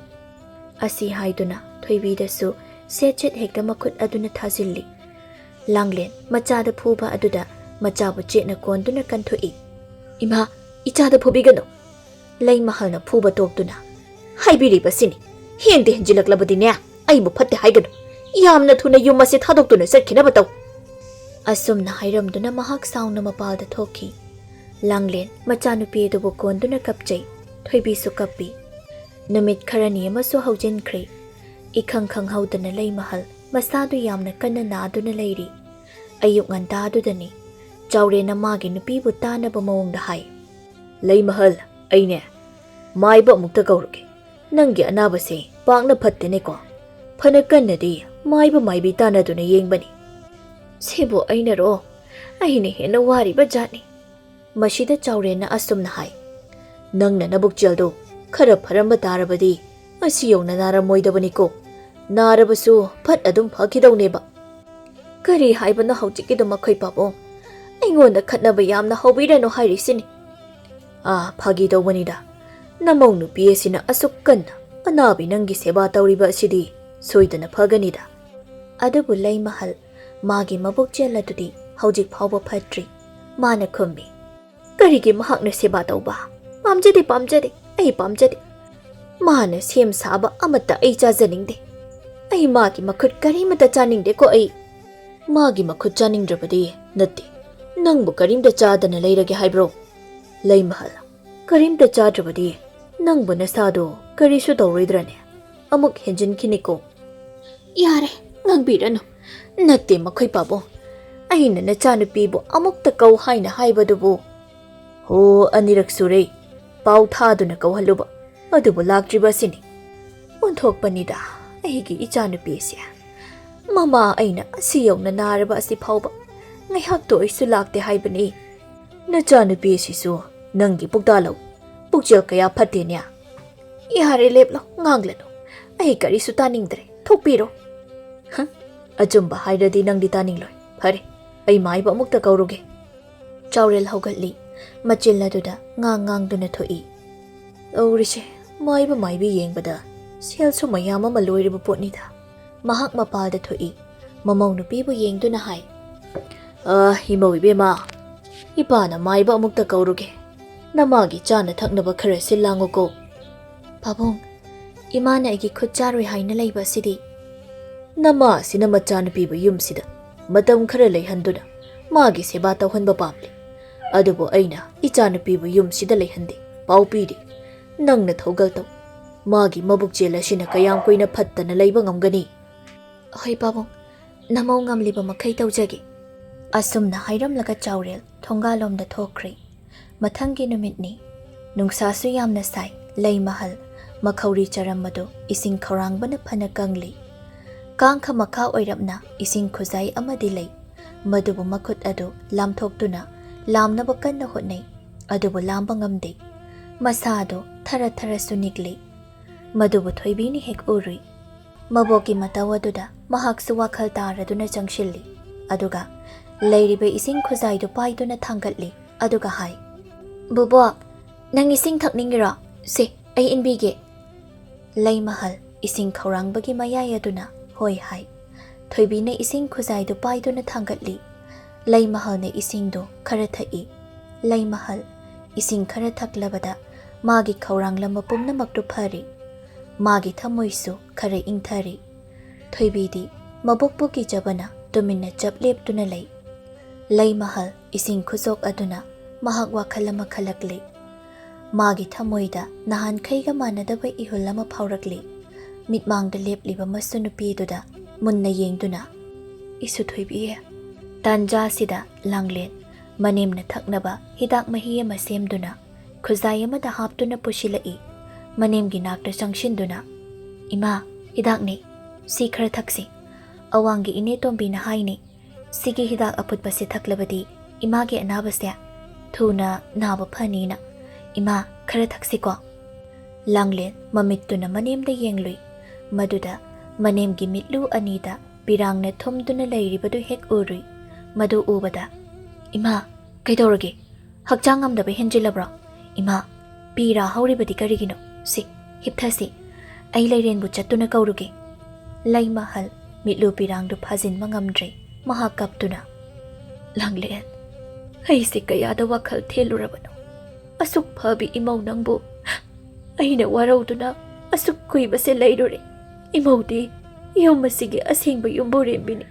ꯑꯁꯤ ꯍꯥꯏꯗꯨꯅ ꯊꯣꯏꯕꯤꯗꯁꯨ ꯁꯦꯠ ꯁꯦꯠ ꯍꯦꯛꯇ ꯃꯈꯨꯠ ꯑꯗꯨꯅ ꯊꯥꯖꯤꯜꯂꯤ꯫ ꯂꯥꯡꯂꯦꯟ ꯃꯆꯥꯗ ꯐꯨꯕ ꯑꯗꯨꯗ ꯃꯆꯥꯕꯨ ꯆꯦꯠꯅ ꯀꯣꯟꯗꯨꯅ ꯀꯟꯊꯣꯛꯏ꯫ "ꯏꯃꯥ, ꯏꯆꯥꯗ ꯐꯨꯕꯤꯒꯅꯨ!" ꯂꯩꯃꯍꯜꯅ ꯐꯨꯕ ꯇꯣꯛꯇꯨꯅ, "ꯍꯥꯏꯕꯤꯔꯤꯕꯁꯤꯅꯤ, ꯍꯦꯟꯗ ꯍꯦꯟꯖꯤꯜꯂꯛꯂꯕꯗꯤꯅꯦ, ꯑꯩꯕꯨ ꯐꯠꯇꯦ ꯍꯥꯏꯒꯅꯨ꯫ ꯌꯥꯝꯅ ꯊꯨꯅ ꯌꯨꯝ ꯑꯁꯤ ꯊꯥꯗꯣꯛꯇꯨꯅ ꯆꯠꯈꯤꯅꯕ ꯇꯧ!" ꯑꯁꯨꯝꯅ ꯍꯥꯏꯔꯝꯗꯨꯅ ꯃꯍꯥꯛ ꯁꯥꯎꯅ ꯃꯄꯥꯜꯗ ꯊꯣꯛꯈꯤ꯫ ꯂꯥꯡꯂꯦꯟ ꯃꯆꯥꯅꯨꯄꯤ ꯑꯗꯨꯕꯨ ꯀꯣꯟꯗꯨꯅ ꯀꯞꯆꯩ꯫ ꯊꯣꯏꯕꯤꯁꯨ ꯀꯞꯄꯤ꯫ ꯅꯨꯃꯤꯠ ꯈꯔꯅꯤ ꯑꯃꯁꯨ ꯍꯧꯖꯤꯟꯈ꯭ꯔꯦ꯫ ꯏꯈꯪ ꯈꯪꯍꯧꯗꯅ ꯂꯩꯃꯍꯜ ꯃꯁꯥꯗꯨ ꯌꯥꯝꯅ ꯀꯟꯅ ꯅꯥꯗꯨꯅ ꯂꯩꯔꯤ꯫ ꯑꯌꯨꯛ ꯉꯟꯇꯥꯗꯨꯗꯅꯤ ꯆꯥꯎꯔꯦꯟꯅ ꯃꯥꯒꯤ ꯅꯨꯄꯤꯕꯨ ꯇꯥꯅꯕ ꯃꯑꯣꯡꯗ ꯍꯥꯏ꯫ "ꯂꯩꯃꯍꯜ, ꯑꯩꯅꯦ, ꯃꯥꯏꯕ ꯑꯃꯨꯛꯇ ꯀꯧꯔꯨꯒꯦ꯫ ꯅꯪꯒꯤ ꯑꯅꯥꯕꯁꯦ ꯄꯥꯛꯅ ꯐꯠꯇꯦꯅꯦꯀꯣ꯫ ꯐꯅ ꯀꯟꯅꯗꯤ ꯃꯥꯏꯕ ꯃꯥꯏꯕꯤ ꯇꯥꯟꯅꯗꯨꯅ ꯌꯦꯡꯕꯅꯤ꯫" "ꯁꯤꯕꯨ ꯑꯩꯅꯔꯣ? ꯑꯩꯅ ꯍꯦꯟꯅ ꯋꯥꯔꯤꯕ ꯖꯥꯠꯅꯤ꯫" ꯃꯁꯤꯗ ꯆꯥꯎꯔꯦꯟꯅ ꯑꯁꯨꯝꯅ ꯍꯥꯏ, "ꯅꯪꯅ ꯅꯕꯨꯛꯆꯦꯜꯗꯨ ꯈꯔ ꯐꯔꯝꯕ ꯇꯥꯔꯕꯗꯤ ꯉꯁꯤ ꯌꯧꯅ ꯅꯥꯔꯝꯃꯣꯏꯗꯕꯅꯤꯀꯣ꯫ ꯅꯥꯔꯕꯁꯨ ꯐꯠ ꯑꯗꯨꯝ ꯐꯈꯤꯗꯧꯅꯦꯕ꯫" "ꯀꯔꯤ ꯍꯥꯏꯕꯅꯣ ꯍꯧꯖꯤꯛꯀꯤꯗꯣ ꯃꯈꯣꯏ ꯄꯥꯕꯨꯡ? ꯑꯩꯉꯣꯟꯗ ꯈꯠꯅꯕ ꯌꯥꯝꯅ ꯍꯧꯕꯤꯔꯅꯨ ꯍꯥꯏꯔꯤꯁꯤꯅꯤ꯫" "ꯑꯥ, ꯐꯥꯒꯤ ꯇꯧꯕꯅꯤꯗ꯫ ꯅꯃꯧ ꯅꯨꯄꯤ ꯑꯁꯤꯅ ꯑꯁꯨꯛ ꯀꯟꯅ ꯑꯅꯥꯕꯤ ꯅꯪꯒꯤ ꯁꯦꯕꯥ ꯇꯧꯔꯤꯕ ꯑꯁꯤꯗꯤ ꯁꯣꯏꯗꯅ ꯐꯒꯅꯤꯗ꯫" ꯑꯗꯨꯕꯨ ꯂꯩꯃꯍꯜ ꯃꯥꯒꯤ ꯃꯕꯨꯛꯆꯦꯜ ꯑꯗꯨꯗꯤ ꯍꯧꯖꯤꯛ ꯐꯥꯎꯕ ꯐꯠꯇ꯭ꯔꯤ꯫ ꯃꯥꯅ ꯈꯨꯝꯃꯤ, "ꯀꯔꯤꯒꯤ ꯃꯍꯥꯛꯅ ꯁꯦꯕꯥ ꯇꯧꯕ? ꯄꯥꯝꯖꯗꯦ, ꯄꯥꯝꯖꯗꯦ, ꯑꯩ ꯄꯥꯝꯖꯗꯦ꯫ ꯃꯥꯅ ꯁꯦꯝ ꯁꯥꯕ ꯑꯃꯠꯇ ꯑꯩ ꯆꯥꯖꯅꯤꯡꯗꯦ꯫ ꯑꯩ ꯃꯥꯒꯤ ꯃꯈꯨꯠ ꯀꯔꯤꯃꯠꯇ ꯆꯥꯅꯤꯡꯗꯦꯀꯣ ꯑꯩ꯫" "ꯃꯥꯒꯤ ꯃꯈꯨꯠ ꯆꯥꯅꯤꯡꯗ꯭ꯔꯕꯗꯤ ꯅꯠꯇꯦ, ꯅꯪꯕꯨ ꯀꯔꯤꯝꯇ ꯆꯥꯗꯅ ꯂꯩꯔꯒꯦ ꯍꯥꯏꯕ꯭ꯔꯣ?" ꯂꯩꯃꯍꯜ, "ꯀꯔꯤꯝꯇ ꯆꯥꯗ꯭ꯔꯕꯗꯤ ꯅꯪꯕꯨ ꯅꯁꯥꯗꯣ ꯀꯔꯤꯁꯨ ꯇꯧꯔꯣꯏꯗ꯭ꯔꯅꯦ? ꯑꯃꯨꯛ ꯍꯦꯟꯖꯤꯟꯈꯤꯅꯤꯀꯣ꯫" "ꯌꯥꯔꯦ, ꯉꯥꯡꯕꯤꯔꯅꯨ꯫ ꯅꯠꯇꯦ ꯃꯈꯣꯏ ꯄꯥꯕꯨꯡ, ꯑꯩꯅ ꯅꯆꯥꯅꯨꯄꯤꯕꯨ ꯑꯃꯨꯛꯇ ꯀꯧ ꯍꯥꯏꯅ ꯍꯥꯏꯕꯗꯨꯕꯨ ꯍꯣ, ꯑꯅꯤꯔꯛ ꯁꯨꯔꯦ ꯄꯥꯎ ꯊꯥꯗꯨꯅ ꯀꯧꯍꯜꯂꯨꯕ, ꯑꯗꯨꯕꯨ ꯂꯥꯛꯇ꯭ꯔꯤꯕ ꯑꯁꯤꯅꯤ꯫ ꯑꯣꯟꯊꯣꯛꯄꯅꯤꯗ ꯑꯩꯒꯤ ꯏꯆꯥꯅꯨꯄꯤ ꯑꯁꯤ꯫ ꯃꯃꯥ ꯑꯩꯅ ꯑꯁꯤ ꯌꯧꯅ ꯅꯥꯔꯕ ꯑꯁꯤ ꯐꯥꯎꯕ ꯉꯥꯏꯍꯥꯛꯇ ꯑꯣꯏꯁꯨ ꯂꯥꯛꯇꯦ ꯍꯥꯏꯕꯅꯤ꯫ ꯅꯆꯥꯅꯨꯄꯤ ꯑꯁꯤꯁꯨ ꯅꯪꯒꯤ ꯄꯨꯛꯇꯥ ꯂꯧ꯫ ꯄꯨꯛꯆꯦꯜ ꯀꯌꯥ ꯐꯠꯇꯦꯅꯦ꯫ ꯌꯥꯔꯦ, ꯂꯦꯞꯂꯣ, ꯉꯥꯡꯂꯅꯨ꯫ ꯑꯩ ꯀꯔꯤꯁꯨ ꯇꯥꯅꯤꯡꯗ꯭ꯔꯦ, ꯊꯣꯛꯄꯤꯔꯣ꯫ ꯍ, ꯑꯆꯨꯝꯕ ꯍꯥꯏꯔꯗꯤ ꯅꯪꯗꯤ ꯇꯥꯅꯤꯡꯂꯣꯏ꯫ ꯐꯔꯦ, ꯑꯩ ꯃꯥꯏꯕ ꯑꯃꯨꯛꯇ ꯀꯧꯔꯨꯒꯦ꯫ ꯆꯥꯎꯔꯦꯜ ꯍꯧꯒꯠꯂꯤ꯫ ꯃꯆꯤꯜ ꯑꯗꯨꯗ ꯉꯥꯡ ꯉꯥꯡꯗꯨꯅ ꯊꯣꯛꯏ꯫ ꯇꯧꯔꯤꯁꯦ, ꯃꯥꯏꯕ ꯃꯥꯏꯕꯤ ꯌꯦꯡꯕꯗ ꯁꯦꯜꯁꯨ ꯃꯌꯥꯝ ꯑꯃ ꯂꯣꯏꯔꯕ ꯄꯣꯠꯅꯤꯗ꯫ ꯃꯍꯥꯛ ꯃꯄꯥꯜꯗ ꯊꯣꯛꯏ꯫ ꯃꯃꯧ ꯅꯨꯄꯤꯕꯨ ꯌꯦꯡꯗꯨꯅ ꯍꯥꯏ, "ꯑ, ꯏꯃꯧ ꯏꯕꯦꯝꯃ, ꯏꯄꯥꯅ ꯃꯥꯏꯕ ꯑꯃꯨꯛꯇ ꯀꯧꯔꯨꯒꯦ꯫ ꯅꯃꯥꯒꯤ ꯆꯥꯅ ꯊꯛꯅꯕ ꯈꯔ ꯁꯤꯜ ꯂꯥꯡꯉꯨꯀꯣ꯫" "ꯄꯥꯕꯨꯡ, ꯏꯃꯥꯅ ꯑꯩꯒꯤ ꯈꯨꯠ ꯆꯥꯔꯣꯏ ꯍꯥꯏꯅ ꯂꯩꯕ ꯑꯁꯤꯗꯤ?" "ꯅꯃꯥꯁꯤꯅ ꯃꯆꯥꯅꯨꯄꯤꯕꯨ ꯌꯨꯝꯁꯤꯗ ꯃꯇꯝ ꯈꯔ ꯂꯩꯍꯟꯗꯨꯅ ꯃꯥꯒꯤ ꯁꯦꯕꯥ ꯇꯧꯍꯟꯕ ꯄꯥꯝꯂꯤ꯫ ꯑꯗꯨꯕꯨ ꯑꯩꯅ ꯏꯆꯥꯅꯨꯄꯤꯕꯨ ꯌꯨꯝꯁꯤꯗ ꯂꯩꯍꯟꯗꯦ꯫ ꯄꯥꯎ ꯄꯤꯔꯤ꯫ ꯅꯪꯅ ꯊꯧꯒꯜ ꯇꯧ꯫ ꯃꯥꯒꯤ ꯃꯕꯨꯛ ꯆꯦꯜ ꯑꯁꯤꯅ ꯀꯌꯥꯝ ꯀꯨꯏꯅ ꯐꯠꯇꯅ ꯂꯩꯕ ꯉꯝꯒꯅꯤ?" "ꯍꯣꯏ ꯄꯥꯕꯨꯡ, ꯅꯃꯧ ꯉꯝꯂꯤꯕ ꯃꯈꯩ ꯇꯧꯖꯒꯦ꯫" ꯑꯁꯨꯝꯅ ꯍꯥꯏꯔꯝꯂꯒ ꯆꯥꯎꯔꯦꯜ ꯊꯣꯡꯒꯥꯜꯂꯣꯝꯗ ꯊꯣꯛꯈ꯭ꯔꯦ꯫ ꯃꯊꯪꯒꯤ ꯅꯨꯃꯤꯠꯅꯤ꯫ ꯅꯨꯡꯁꯥꯁꯨ ꯌꯥꯝꯅ ꯁꯥꯏ꯫ ꯂꯩꯃꯍꯜ ꯃꯈꯧꯔꯤ ꯆꯔꯝ ꯑꯗꯨ ꯏꯁꯤꯡ ꯈꯧꯔꯥꯡꯕꯅ ꯐꯅ ꯀꯪꯂꯤ꯫ ꯀꯥꯡꯈ ꯃꯈꯥ ꯑꯣꯏꯔꯞꯅ ꯏꯁꯤꯡ ꯈꯨꯖꯥꯏ ꯑꯃꯗꯤ ꯂꯩ꯫ ꯃꯗꯨꯕꯨ ꯃꯈꯨꯠ ꯑꯗꯨ ꯂꯥꯝꯊꯣꯛꯇꯨꯅ ꯂꯥꯝꯅꯕ ꯀꯟꯅ ꯍꯣꯠꯅꯩ꯫ ꯑꯗꯨꯕꯨ ꯂꯥꯝꯕ ꯉꯝꯗꯦ꯫ ꯃꯁꯥ ꯑꯗꯨ ꯊꯔ ꯊꯔꯁꯨ ꯅꯤꯛꯂꯤ꯫ ꯃꯗꯨꯕꯨ ꯊꯣꯏꯕꯤꯅ ꯍꯦꯛ ꯎꯔꯨꯏ꯫ ꯃꯕꯣꯛꯀꯤ ꯃꯇꯧ ꯑꯗꯨꯗ ꯃꯍꯥꯛꯁꯨ ꯋꯥꯈꯜ ꯇꯥꯔꯗꯨꯅ ꯆꯪꯁꯤꯜꯂꯤ꯫ ꯑꯗꯨꯒ ꯂꯩꯔꯤꯕ ꯏꯁꯤꯡ ꯈꯨꯖꯥꯏꯗꯨ ꯄꯥꯏꯗꯨꯅ ꯊꯥꯡꯒꯠꯂꯤ꯫ ꯑꯗꯨꯒ ꯍꯥꯏ, "ꯕꯨꯕꯣꯛ, ꯅꯪ ꯏꯁꯤꯡ ꯊꯛꯅꯤꯡꯉꯤꯔꯣ? ꯁꯦ, ꯑꯩ ꯏꯟꯕꯤꯒꯦ꯫" ꯂꯩꯃꯍꯜ ꯏꯁꯤꯡ ꯈꯧꯔꯥꯡꯕꯒꯤ ꯃꯌꯥꯏ ꯑꯗꯨꯅ ꯍꯣꯏ ꯍꯥꯏ꯫ ꯊꯣꯏꯕꯤꯅ ꯏꯁꯤꯡ ꯈꯨꯖꯥꯏꯗꯨ ꯄꯥꯏꯗꯨꯅ ꯊꯥꯡꯒꯠꯂꯤ꯫ ꯂꯩꯃꯍꯜꯅ ꯏꯁꯤꯡꯗꯨ ꯈꯔ ꯊꯛꯏ꯫ ꯂꯩꯃꯍꯜ ꯏꯁꯤꯡ ꯈꯔ ꯊꯛꯂꯕꯗ ꯃꯥꯒꯤ ꯈꯧꯔꯥꯡꯂꯝꯕ ꯄꯨꯝꯅꯃꯛꯇꯨ ꯐꯔꯤ꯫ ꯃꯥꯒꯤ ꯊꯃꯣꯏꯁꯨ ꯈꯔ ꯏꯪꯊꯔꯤ꯫ ꯊꯣꯏꯕꯤꯗꯤ ꯃꯕꯣꯛꯄꯨ ꯀꯤꯖꯕꯅ ꯇꯨꯃꯤꯟꯅ ꯆꯞ ꯂꯦꯞꯇꯨꯅ ꯂꯩ꯫ ꯂꯩꯃꯍꯜ ꯏꯁꯤꯡ ꯈꯨꯆꯣꯛ ꯑꯗꯨꯅ ꯃꯍꯥꯛ ꯋꯥꯈꯜ ꯑꯃ ꯈꯜꯂꯛꯂꯤ꯫ ꯃꯥꯒꯤ ꯊꯃꯣꯏꯗ ꯅꯍꯥꯟꯈꯩꯒ ꯃꯥꯟꯅꯗꯕ ꯏꯍꯨꯜ ꯑꯃ ꯐꯥꯎꯔꯛꯂꯤ꯫ ꯃꯤꯠꯃꯥꯡꯗ ꯂꯦꯞꯂꯤꯕ ꯃꯁꯨ ꯅꯨꯄꯤꯗꯨꯗ ꯃꯨꯟꯅ ꯌꯦꯡꯗꯨꯅ, "ꯏꯁꯨ ꯊꯣꯏꯕꯤ, ꯇꯥꯟꯖꯥꯁꯤꯗ ꯂꯥꯡꯂꯦꯟ ꯃꯅꯦꯝꯅ ꯊꯛꯅꯕ ꯍꯤꯗꯥꯛ ꯃꯍꯤ ꯑꯃ ꯁꯦꯝꯗꯨꯅ ꯈꯨꯖꯥꯏ ꯑꯃꯗ ꯍꯥꯞꯇꯨꯅ ꯄꯨꯁꯤꯜꯂꯛꯏ꯫" ꯃꯅꯦꯝꯒꯤ ꯅꯥꯛꯇ ꯆꯪꯁꯤꯟꯗꯨꯅ, "ꯏꯃꯥ, ꯍꯤꯗꯥꯛꯅꯤ, ꯁꯤ ꯈꯔ ꯊꯛꯁꯤ꯫ ꯑꯋꯥꯡꯒꯤ ꯏꯅꯦ ꯇꯣꯝꯕꯤꯅ ꯍꯥꯏꯅꯤ, ꯁꯤꯒꯤ ꯍꯤꯗꯥꯛ ꯑꯐꯨꯠꯄꯁꯦ ꯊꯛꯂꯕꯗꯤ ꯏꯃꯥꯒꯤ ꯑꯅꯥꯕꯁꯦ ꯊꯨꯅ ꯅꯥꯕ ꯐꯅꯤꯅ꯫ ꯏꯃꯥ, "ꯈꯔ ꯊꯛꯁꯤꯀꯣ?" ꯂꯥꯡꯂꯦꯟ ꯃꯃꯤꯠꯇꯨꯅ ꯃꯅꯦꯝꯗ ꯌꯦꯡꯂꯨꯏ꯫ ꯃꯗꯨꯗ ꯃꯅꯦꯝꯒꯤ ꯃꯤꯠꯂꯨ ꯑꯅꯤꯗ ꯄꯤꯔꯥꯡꯅ ꯊꯨꯝꯗꯨꯅ ꯂꯩꯔꯤꯕꯗꯨ ꯍꯦꯛ ꯎꯔꯨꯏ꯫ ꯃꯗꯨ ꯎꯕꯗ, "ꯏꯃꯥ, ꯀꯩꯗꯧꯔꯒꯦ? ꯍꯛꯆꯥꯡ ꯉꯝꯗꯕ ꯍꯦꯟꯖꯤꯜꯂꯕ꯭ꯔꯣ? ꯏꯃꯥ, ꯄꯤ ꯔꯥ ꯍꯧꯔꯤꯕꯗꯤ ꯀꯔꯤꯒꯤꯅꯣ? ꯁꯤ, ꯍꯤꯞꯊꯁꯤ꯫ ꯑꯩ ꯂꯩꯔꯦꯟꯕꯨ ꯆꯠꯇꯨꯅ ꯀꯧꯔꯨꯒꯦ꯫" ꯂꯩꯃꯍꯜ ꯃꯤꯠꯂꯨ ꯄꯤꯔꯥꯡꯗꯨ ꯐꯥꯖꯤꯟꯕ ꯉꯝꯗ꯭ꯔꯦ꯫ ꯃꯍꯥꯛ ꯀꯞꯇꯨꯅ, "ꯂꯥꯡꯂꯦꯟ, ꯑꯩꯁꯦ ꯀꯌꯥꯗ ꯋꯥꯈꯜ ꯊꯦꯜꯂꯨꯔꯕꯅꯣ? ꯑꯁꯨꯛ ꯐꯕꯤ ꯏꯃꯧ ꯅꯪꯕꯨ ꯑꯩꯅ ꯋꯥꯔꯧꯗꯨꯅ ꯑꯁꯨꯛ ꯀꯨꯏꯕꯁꯦ ꯂꯩꯔꯨꯔꯦ꯫ ꯏꯃꯧꯗꯤ ꯌꯨꯝ ꯑꯁꯤꯒꯤ ꯑꯁꯦꯡꯕ ꯌꯨꯝꯕꯨꯔꯦꯝꯕꯤꯅꯤ꯫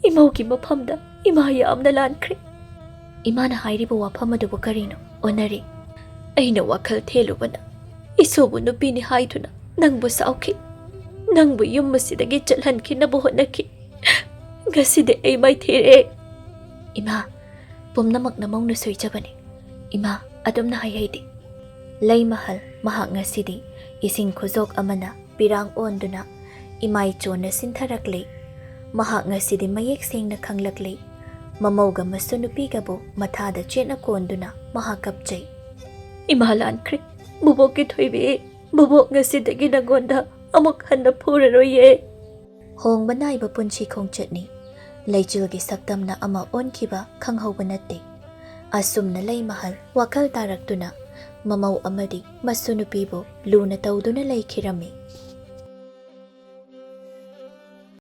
ꯏꯃꯧꯒꯤ ꯃꯐꯝꯗ ꯏꯃꯥ ꯌꯥꯝꯅ ꯂꯥꯟꯈ꯭ꯔꯦ꯫" "ꯏꯃꯥꯅ ꯍꯥꯏꯔꯤꯕ ꯋꯥꯐꯝ ꯑꯗꯨꯕꯨ ꯀꯔꯤꯅꯣ?" "ꯑꯣꯟꯅꯔꯦ꯫ ꯑꯩꯅ ꯋꯥꯈꯜ ꯊꯦꯜꯂꯨꯕꯅ ꯏꯁꯨꯕꯨ ꯅꯨꯄꯤꯅꯤ ꯍꯥꯏꯗꯨꯅ ꯅꯪꯕꯨ ꯁꯥꯎꯈꯤ꯫ ꯅꯪꯕꯨ ꯌꯨꯝ ꯑꯁꯤꯗꯒꯤ ꯆꯠꯍꯟꯈꯤꯅꯕ ꯍꯣꯠꯅꯈꯤ꯫ ꯉꯁꯤꯗꯤ ꯑꯩ ꯃꯥꯏꯊꯤꯔꯦ꯫" "ꯏꯃꯥ, ꯄꯨꯝꯅꯃꯛ ꯅꯃꯧꯅ ꯁꯣꯏꯖꯕꯅꯤ꯫ ꯏꯃꯥ, ꯑꯗꯨꯝꯅ ꯍꯥꯏꯍꯩꯗꯦ꯫" ꯂꯩꯃꯍꯜ ꯃꯍꯥꯛ ꯉꯁꯤꯗꯤ ꯏꯁꯤꯡ ꯈꯨꯖꯣꯛ ꯑꯃꯅ ꯄꯤꯔꯥꯡ ꯑꯣꯟꯗꯨꯅ ꯏꯃꯥꯏꯆꯣꯟꯅ ꯁꯤꯟꯊꯔꯛꯂꯦ꯫ ꯃꯍꯥꯛ ꯉꯁꯤꯗꯤ ꯃꯌꯦꯛ ꯁꯦꯡꯅ ꯈꯪꯂꯛꯂꯦ꯫ ꯃꯃꯧꯒ ꯃꯁꯨ ꯅꯨꯄꯤꯒꯕꯨ ꯃꯊꯥꯗ ꯆꯦꯠꯅ ꯀꯣꯟꯗꯨꯅ ꯃꯍꯥꯛ ꯀꯞꯆꯩ꯫ "ꯏꯃꯥ ꯂꯥꯟꯈ꯭ꯔꯦ꯫ ꯕꯨꯕꯣꯛꯀꯤ ꯊꯣꯏꯕꯤ, ꯕꯨꯕꯣꯛ ꯉꯁꯤꯗꯒꯤ ꯅꯪꯉꯣꯟꯗ ꯑꯃꯨꯛ ꯍꯟꯅ ꯐꯨꯔꯔꯣꯏꯌꯦ꯫" ꯍꯣꯡꯕ ꯅꯥꯏꯕ ꯄꯨꯟꯁꯤ ꯈꯣꯡꯆꯠꯅꯤ꯫ ꯂꯩꯆꯤꯜꯒꯤ ꯁꯛꯇꯝꯅ ꯑꯃ ꯑꯣꯟꯈꯤꯕ ꯈꯪꯍꯧꯕ ꯅꯠꯇꯦ꯫ ꯑꯁꯨꯝꯅ ꯂꯩꯃꯍꯜ ꯋꯥꯈꯜ ꯇꯥꯔꯛꯇꯨꯅ ꯃꯃꯧ ꯑꯃꯗꯤ ꯃꯁꯨ ꯅꯨꯄꯤꯕꯨ ꯂꯨꯅ ꯇꯧꯗꯨꯅ ꯂꯩꯈꯤꯔꯝꯃꯤ꯫